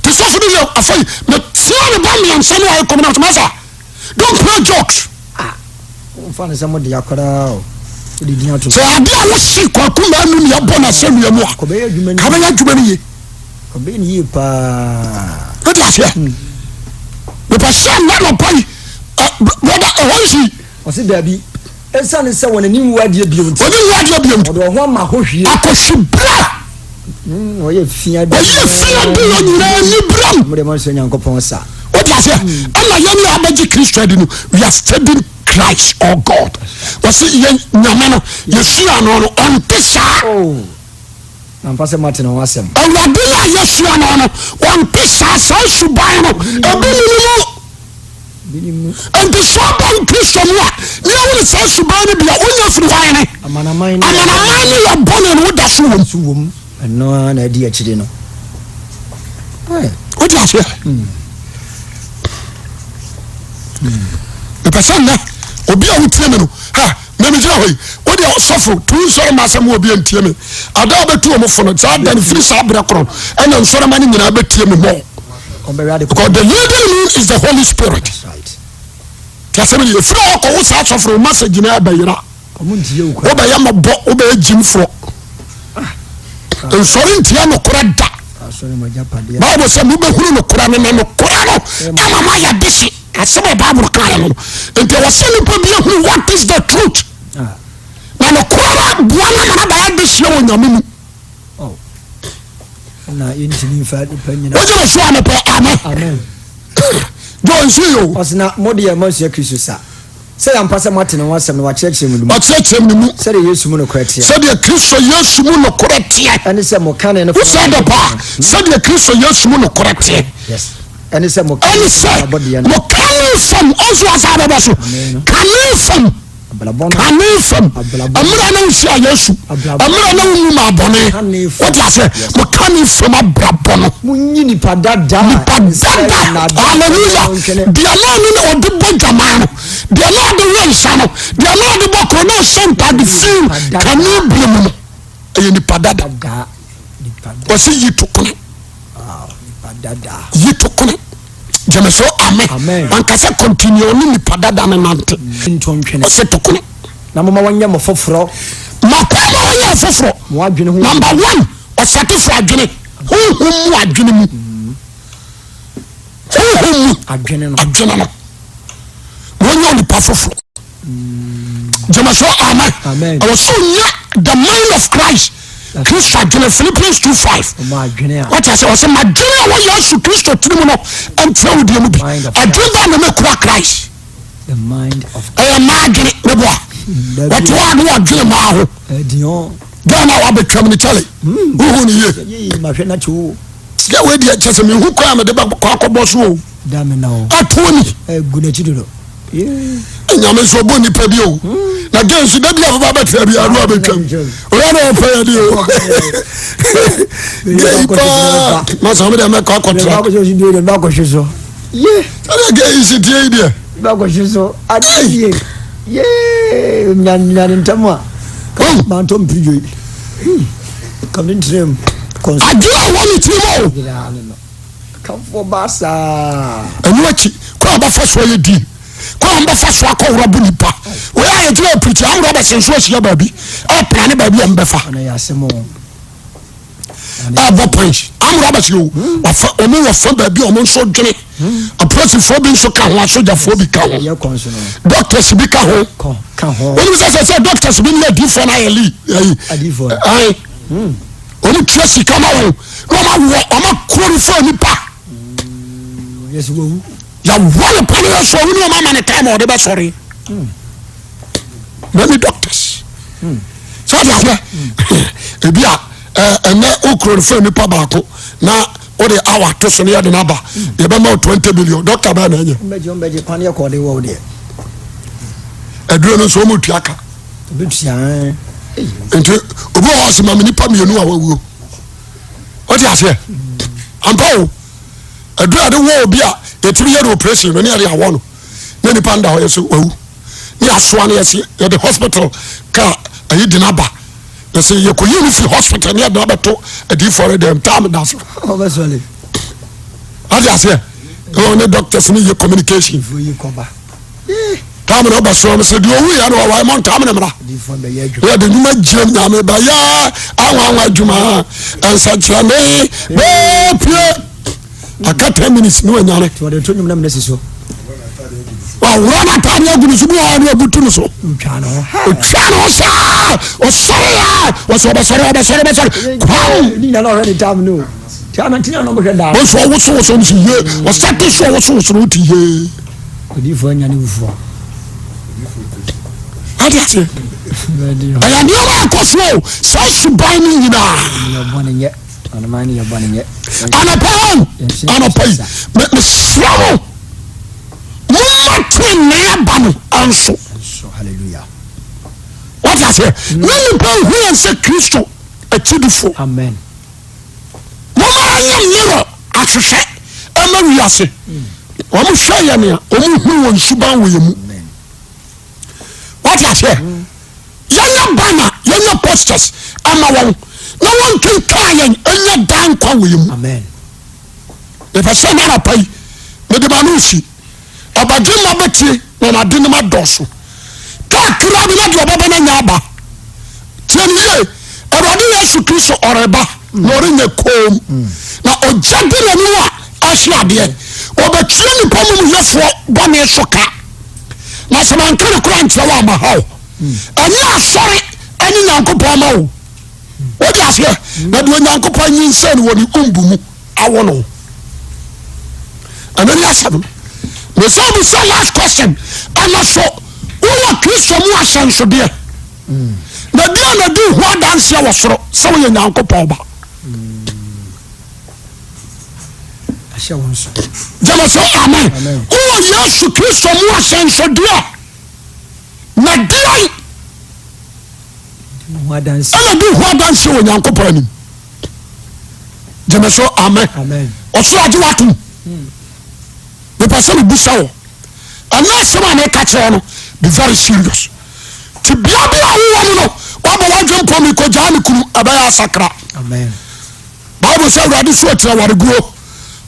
Speaker 1: te sɔfo no yɛ afei metia ne ba mmiɛnsa no ayɛ kɔm na masa don't play jokes
Speaker 2: nfa ne sɛ mo de akwadaa o wode din ato
Speaker 1: sɛ ade a wose kwaku maa nu ne ɛbɔ n'asɛnnua mu a
Speaker 2: kɔbɛyɛ adwuma no
Speaker 1: kabɛyɛ adwuma no ye
Speaker 2: kɔbɛyɛ no yie paa
Speaker 1: wode aseɛ mepɛ sɛ nnɛ nɔpa yi brother ɛhɔ nsi
Speaker 2: ɔse daabi ɛsiane sɛ wɔn ani nwu adeɛ bio nti
Speaker 1: wɔne nwu adeɛ bio nti
Speaker 2: wɔde wɔn ho ama ahohwie
Speaker 1: akɔhwe berɛ
Speaker 2: wɔyɛ fi adeɛ
Speaker 1: wɔyɛ fi adeɛ nyinaa ni berɛm
Speaker 2: wɔde ma nsɛ Nyankopɔn sa
Speaker 1: wode aseɛ ɛna yɛne a abɛgye Kristo adi no we are studying Christ or God wɔse yɛ nyame no yɛsua no no ɔnte saa
Speaker 2: oh na mfa sɛ mate ne ho asɛm
Speaker 1: Awurade no a yɛsua no no ɔnte saa saa suban no ebi ne ne mu Enti sɛ ɔba wo Kristo mu a, ne yɛhunu saa suban no bi a, wonya firi hwan ne?
Speaker 2: Amanaman ne
Speaker 1: Amanaman ne yɛ bɔne no woda so wom.
Speaker 2: So wom. Ɛno ara na adi akyire no.
Speaker 1: Wode aseɛ? Mepɛ sɛ nnɛ obi a wotie me no ha na megyina hɔ yi wode ɔsɔfo tu nsɔre ma asɛm obi antie me ada a bɛtu ɔmo fo no saa da no firi saa berɛ korɔ ɛna nsɔre ma no nyinaa bɛtie me mɔ because the leading me is the Holy Spirit. Tí a sɛ mi efiri hɔ kɔ wo saa asɔfo wo message na ɛbɛyera. Wobɛyɛ mɔbɔ wobɛyɛ gyimfoɔ. Nsɔre ntia nokorɛ da. Bible sɛ mobɛhunu nokorɛ no na nokorɛ no ama moayɛ dehye. Asɛm a Bible kaeɛ no nti ɛwɔ sɛ nipa bi ahunu what is the truth. Na nokorɛ no aboa no ama no abɛyɛ dehyeɛ wɔ Nyame mu. Wogye me so a mepɛ amen. John nso yi o.
Speaker 2: Ɔsɛ na mo deɛ moasua Kristo sa. Sɛ yɛ ampa sɛ moate ne ho asɛm na wakyerɛkyerɛ mo no mu.
Speaker 1: Wakyerɛkyerɛ mo no mu.
Speaker 2: Sɛdeɛ Yesu mu nokorɛ teɛ.
Speaker 1: Sɛdeɛ Kristo Yesu mu nokorɛ teɛ.
Speaker 2: Ɛne sɛ mo kane no fam.
Speaker 1: Wosɛ dɛ paa. Sɛdeɛ Kristo Yesu mu nokorɛ teɛ.
Speaker 2: Yes. Ɛne sɛ mo kane fam abɔdeɛ no.
Speaker 1: Ɛne sɛ mo kane fam ɔnso asa abɛbɔ so. Kane fam. Kane fam. Mmerɛ na wohyia Yesu. Mmerɛ na wonwu maa bɔne. Wote aseɛ? Mo kane fam abrabɔ no.
Speaker 2: Monyi nipa dada.
Speaker 1: Nipa dada. Hallelujah. Deɛ na ɔne na ɔde bɔ dwamaa no. Deɛ na ɔde wɔ nsa no. Deɛ na ɔde bɔ koro na ɔhyɛ ntaade fi kane bie mu no. Ɛyɛ nipa dada. Wɔsi yi to kono. Yi to kono. Gyeme so amen. Wankasa continue ɔne nipa dada no nante. Ɔsɛ to kono.
Speaker 2: Na moma wɔnyɛ mo foforɔ.
Speaker 1: Makɔ ma wɔnyɛ foforɔ. Number one, ɔsate fo adwene. Honhom mu adwene mu. Honhom mu
Speaker 2: adwene
Speaker 1: no. Adwene no. Wɔnyɛ onipa foforɔ. Gyeme so amen. Ɛwɔ sɛ onya the mind of Christ. Kristo adwene Philippians 2:5. Wɔte ase ɔsɛ madwene a wɔyɛ Yesu Kristo tiri mu no ntina wo deɛ mu bi. Adwene bɛn na mekura Christ? Ɛyɛ mmaa adwene ne boa. Wɔte hɔ a ne wɔdwene mmaa ho. Ghana a wabɛtwam no kyɛle. Wohu ne yie. Sika wei deɛ kyɛ sɛ mehu kwan a mede bɛkɔ akɔbɔ so o. Atoɔ ni. Nyame nso ɔbɔ nipa bi o. Na gɛ nso da bi a bɛba bɛtena bi ano abɛtwam. Ɔyɛ na ɔpɛ yɛ de o. Gɛ yi paa. Masa me deɛ mɛkɔ akɔtra. Sɛdeɛ gɛ yi si tie yi deɛ.
Speaker 2: Bɛkɔhwe so. Adeɛ yie. Yee. Nyane ntɛm a. Mantɔ mpiri dwoi. Kame nkyerɛ mu.
Speaker 1: Adwene a wɔ ne tirim o.
Speaker 2: Kamfoɔ baa saa.
Speaker 1: Ɛno akyi kwan a bɛfa so ayɛ di kwan a bɛfa so akɔ worɔbo nipa wɔyɛ a yɛgyina apirikyi amorɔ bɛsɛn so ahyia baabi ɛpra ne baabi a mbɛfa ɛbɔ punch amorɔ bɛsɛ o wafa ɔmo wɔ fa baabi a ɔmo nso dwene apolisifoɔ bi nso ka ho asogyafoɔ bi ka ho doctors bi ka ho wɔn sɛ sɛ sɛ doctors bi ne adiifoɔ no ayɛ li ayi ayi wɔn tua sika ma wɔn na wɔn awɔ wɔn akurofo nipa yɛwɔ ne pa ne yɛ so ɔwɔ ne wɔn ama ne time a ɔde bɛ sɔre many doctors sɛ ɔde aseɛ ebi a ɛnɛ okurofo nipa baako na. O de awa to so ne yɛde no aba yɛbɛma wo 20 million dɔkta bɛɛ na ɛnyɛ aduro no nso ɔmu tua ka nti obi wɔ hɔ sɛ ma me nipa mmienu a wawuo wote aseɛ ampa o aduro a de wɔ obi a yɛtumi yɛ no operation no ne yɛde awɔ no na nipa nda hɔ yɛ sɛ wawu ne yɛasoa no yɛsɛ yɛde hospital ka ayi de no aba yɛsɛ yɛkɔyi no firi hospital ne yɛde abɛto adiifoɔ no dɛm tam da so ade aseɛ ɛwɔ ne doctors ne yɛ communication tam na ɔbɛsoa no sɛ deɛ ɔwu yɛ no ɔwae mɔ ntam ne mmara yɛde nnwuma gyinam nyame bɛyɛ anwanwa adwuma nsɛnkyerɛnne bɛpie aka 10 minutes ne wanyane wawura n'ataade agu ne so bi wɔ ne abutu ne so otwa ne ho saa ɔsɔre a wɔsɛ ɔbɛsɔre ɔbɛsɔre ɔbɛsɔre kwam wɔsɔ ɔwosowoso no so yie ɔsate so ɔwosowoso no wote yie ade aseɛ ɛyɛ nneɛma ɛkɔ so o saa suban no nyinaa anɔpa anɔpa yi mesrɛ mo momma tenenee aba no nso wate aseɛ na nipa hu yɛn sɛ kristo akyidifo momma yɛnyɛ mirror ahwehwɛ ɛma wiase wɔn hwɛ yɛn a wɔn hu wɔn suban wɔ yɛn mu wate aseɛ yɛnyɛ banner yɛnyɛ posters ama wɔn na wɔn kenkan yɛn ɛnyɛ dan nkwa wɔ yɛn mu mepɛ sɛ na anapa yi mede ma no si ɔbadwemma bɛtie na n'ade no ma dɔɔso kakra bi na deɛ ɔbɛba no anya aba tie no yie awurade yesu kristo ɔreba na ɔrenyɛ koom na ɔgya de n'anim a ahye adeɛ ɔbɛtua nipa mumuyɛfoɔ bɔne so ka na sɛ manka no kora nkyerɛ wo ama ha o ɛnyɛ asɔre ɛne nyankopɔn ma wo wode aseɛ na deɛ onyankopɔn nyinsɛn wɔ ne umbu mu awo no ɛno ne asɛm no mesɛ bisa last question ɛna so wowɔ kristo mu ahyɛnsodeɛ na deɛ na di ho adanseɛ wɔ soro sɛ woyɛ nyankopɔn ba gyama sɛ amen wowɔ yesu kristo mu ahyɛnsodeɛ na deɛ ɛna di ho adanseɛ wɔ nyankopɔn anim gyeme so amen ɔsoro agye watom mepɛ sɛ mebusa wɔ ɛnyɛ asɛm a meka kyerɛ no be very serious te bia bi a wowɔ no no wabɔ wadwe mpɔ mekɔgyaa me kunu ɛbɛyɛ asakra bible sɛ awurade so akyerɛ wareguo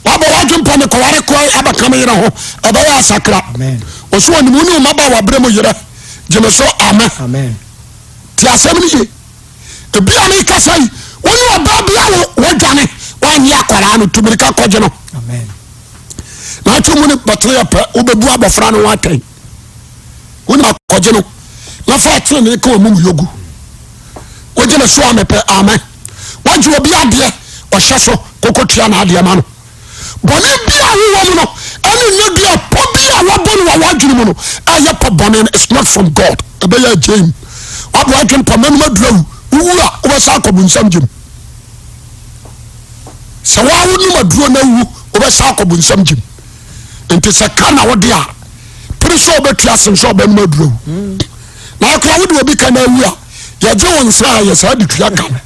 Speaker 1: wabɔ wadwe mpɔ mekɔware kɔ abɛka me yerɛ ho ɛbɛyɛ asakra ɔso ɔnim wo ne wo maba waberɛ mu yerɛ gyeme so amen te asɛm no ye ebi a mekasa yi wo ne ɔbaa bi a wɔdwane woanyɛ akwaraa no tu mirika kɔgye no na atwe mu no bɛtene yɛ pɛ wobɛbu abɔfra no ho atɛn. Wonim akɔgye no na fa tenenee ka wɔn yogu. Wogye me so a mepɛ amen. Wagye obi adeɛ ɔhyɛ so koko tua n'adeɛ ma no. Bɔne bi a wowɔ mu no ɛne nnɛ bi a pɔ bi a wɔbɔ no wɔ w'adwene mu no ɛyɛ pɔ bɔne no it's not from God. Ɛbɛyɛ agyem. Wabɔ adwene pɔ mɛnum aduru awu. Wowu a wobɛsa akɔ bonsam gyem. Sɛ woa wonom aduro na wu wobɛsa akɔ bonsam gyem. Nti sɛ ka na wode a pere sɛ wobɛtua sen sɛ ɔbɛnom aduro awu. Na akora wode obi ka na awu a yɛgye wo nsa a yɛ saa de tua ka no.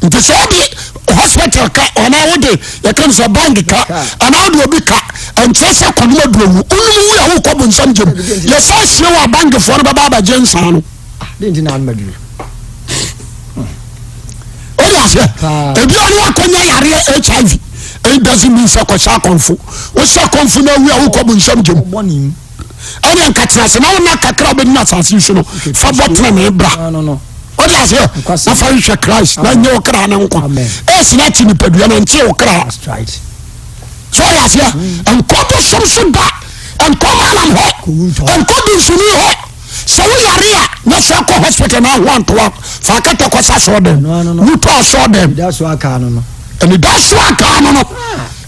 Speaker 1: Nti sɛ wode hospital ka anaa wode yɛka no sɛ bank ka anaa wode obi ka ɛnkyerɛ sɛ kɔnom aduro wu. Wonom wu a wokɔ bonsam gyem. Yɛsa sie wɔ a bankfoɔ no bɛba abɛgye nsa no. Wode aseɛ ebi a ne wakɔnya yareɛ HIV it doesn't mean sɛ kɔhyɛ akɔmfo wohyɛ akɔmfo no awu a wokɔ bonsam gyem ɛne nka tena ase na wona kakra wobɛdina asase so no fa bɔ tenene bra wode aseɛ na fa hwehwɛ Christ na nyɛ wo kra ne nkwa ɛsi no akye nipadua no nkye wo kra so wode aseɛ nkɔ bosom so da nkɔ malam hɔ nkɔ dunsuni hɔ Sɛ wo yare a na sɛ kɔ hospital na ho antoa fa akɛtɛ kɔ sa sɔɔ dɛm wutɔ asɔɔ dɛm anidaso akaa no no anidaso akaa no no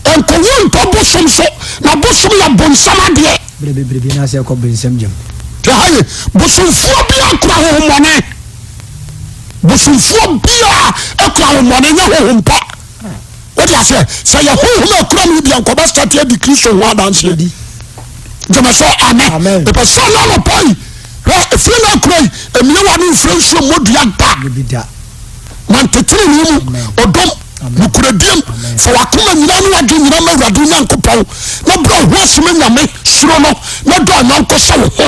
Speaker 1: nkɔwu ntɔ bosom so na bosom yɛ bonsam adeɛ.
Speaker 2: Bere bebrebe na sɛ ɛkɔ bonsam gyam.
Speaker 1: Te ha ye bosomfoɔ bi akura honhommɔne bosomfoɔ bi a akura honhommɔne nyɛ honhom pa. Wode aseɛ sɛ yɛ honhom a ɛkura mu bia nkɔbɛ start adi Kristo ho adanseɛ gyeme sɛ amen mepɛ sɛ na anɔpa yi hwɛ ɛfiri no akura yi ɛmie wa ne mfirɛ nsuo mmɔdua da na ntetene ne mu ɔdɔm nokorɛdiem fa wakoma nyina ne wadwe nyina ma Awurade Onyankopɔn na brɛ ho ase ma Nyame suro no na dɔ anyɔnko sɛ wo ho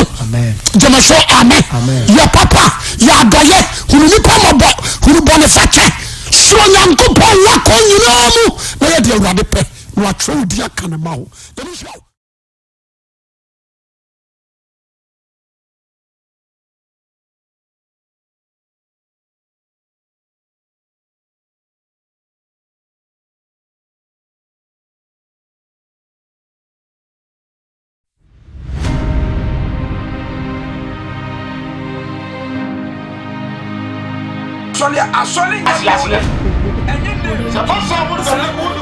Speaker 1: gyeme so amen yɛ papa yɛ adɔyɛ hunu nipa mmɔbɔ hunu bɔne fakyɛ Suro Nyankopɔn w'akwan nyinaa mu na yɛ deɛ Awurade pɛ, na watwerɛ wo din aka ne mma ho. Nyame nhyira wo.
Speaker 3: Asɔre asɔre nyɛ
Speaker 4: Ate aseɛ?
Speaker 3: Ɛnyɛ name.
Speaker 4: Sɛ ɛba saa a, mo dane mo.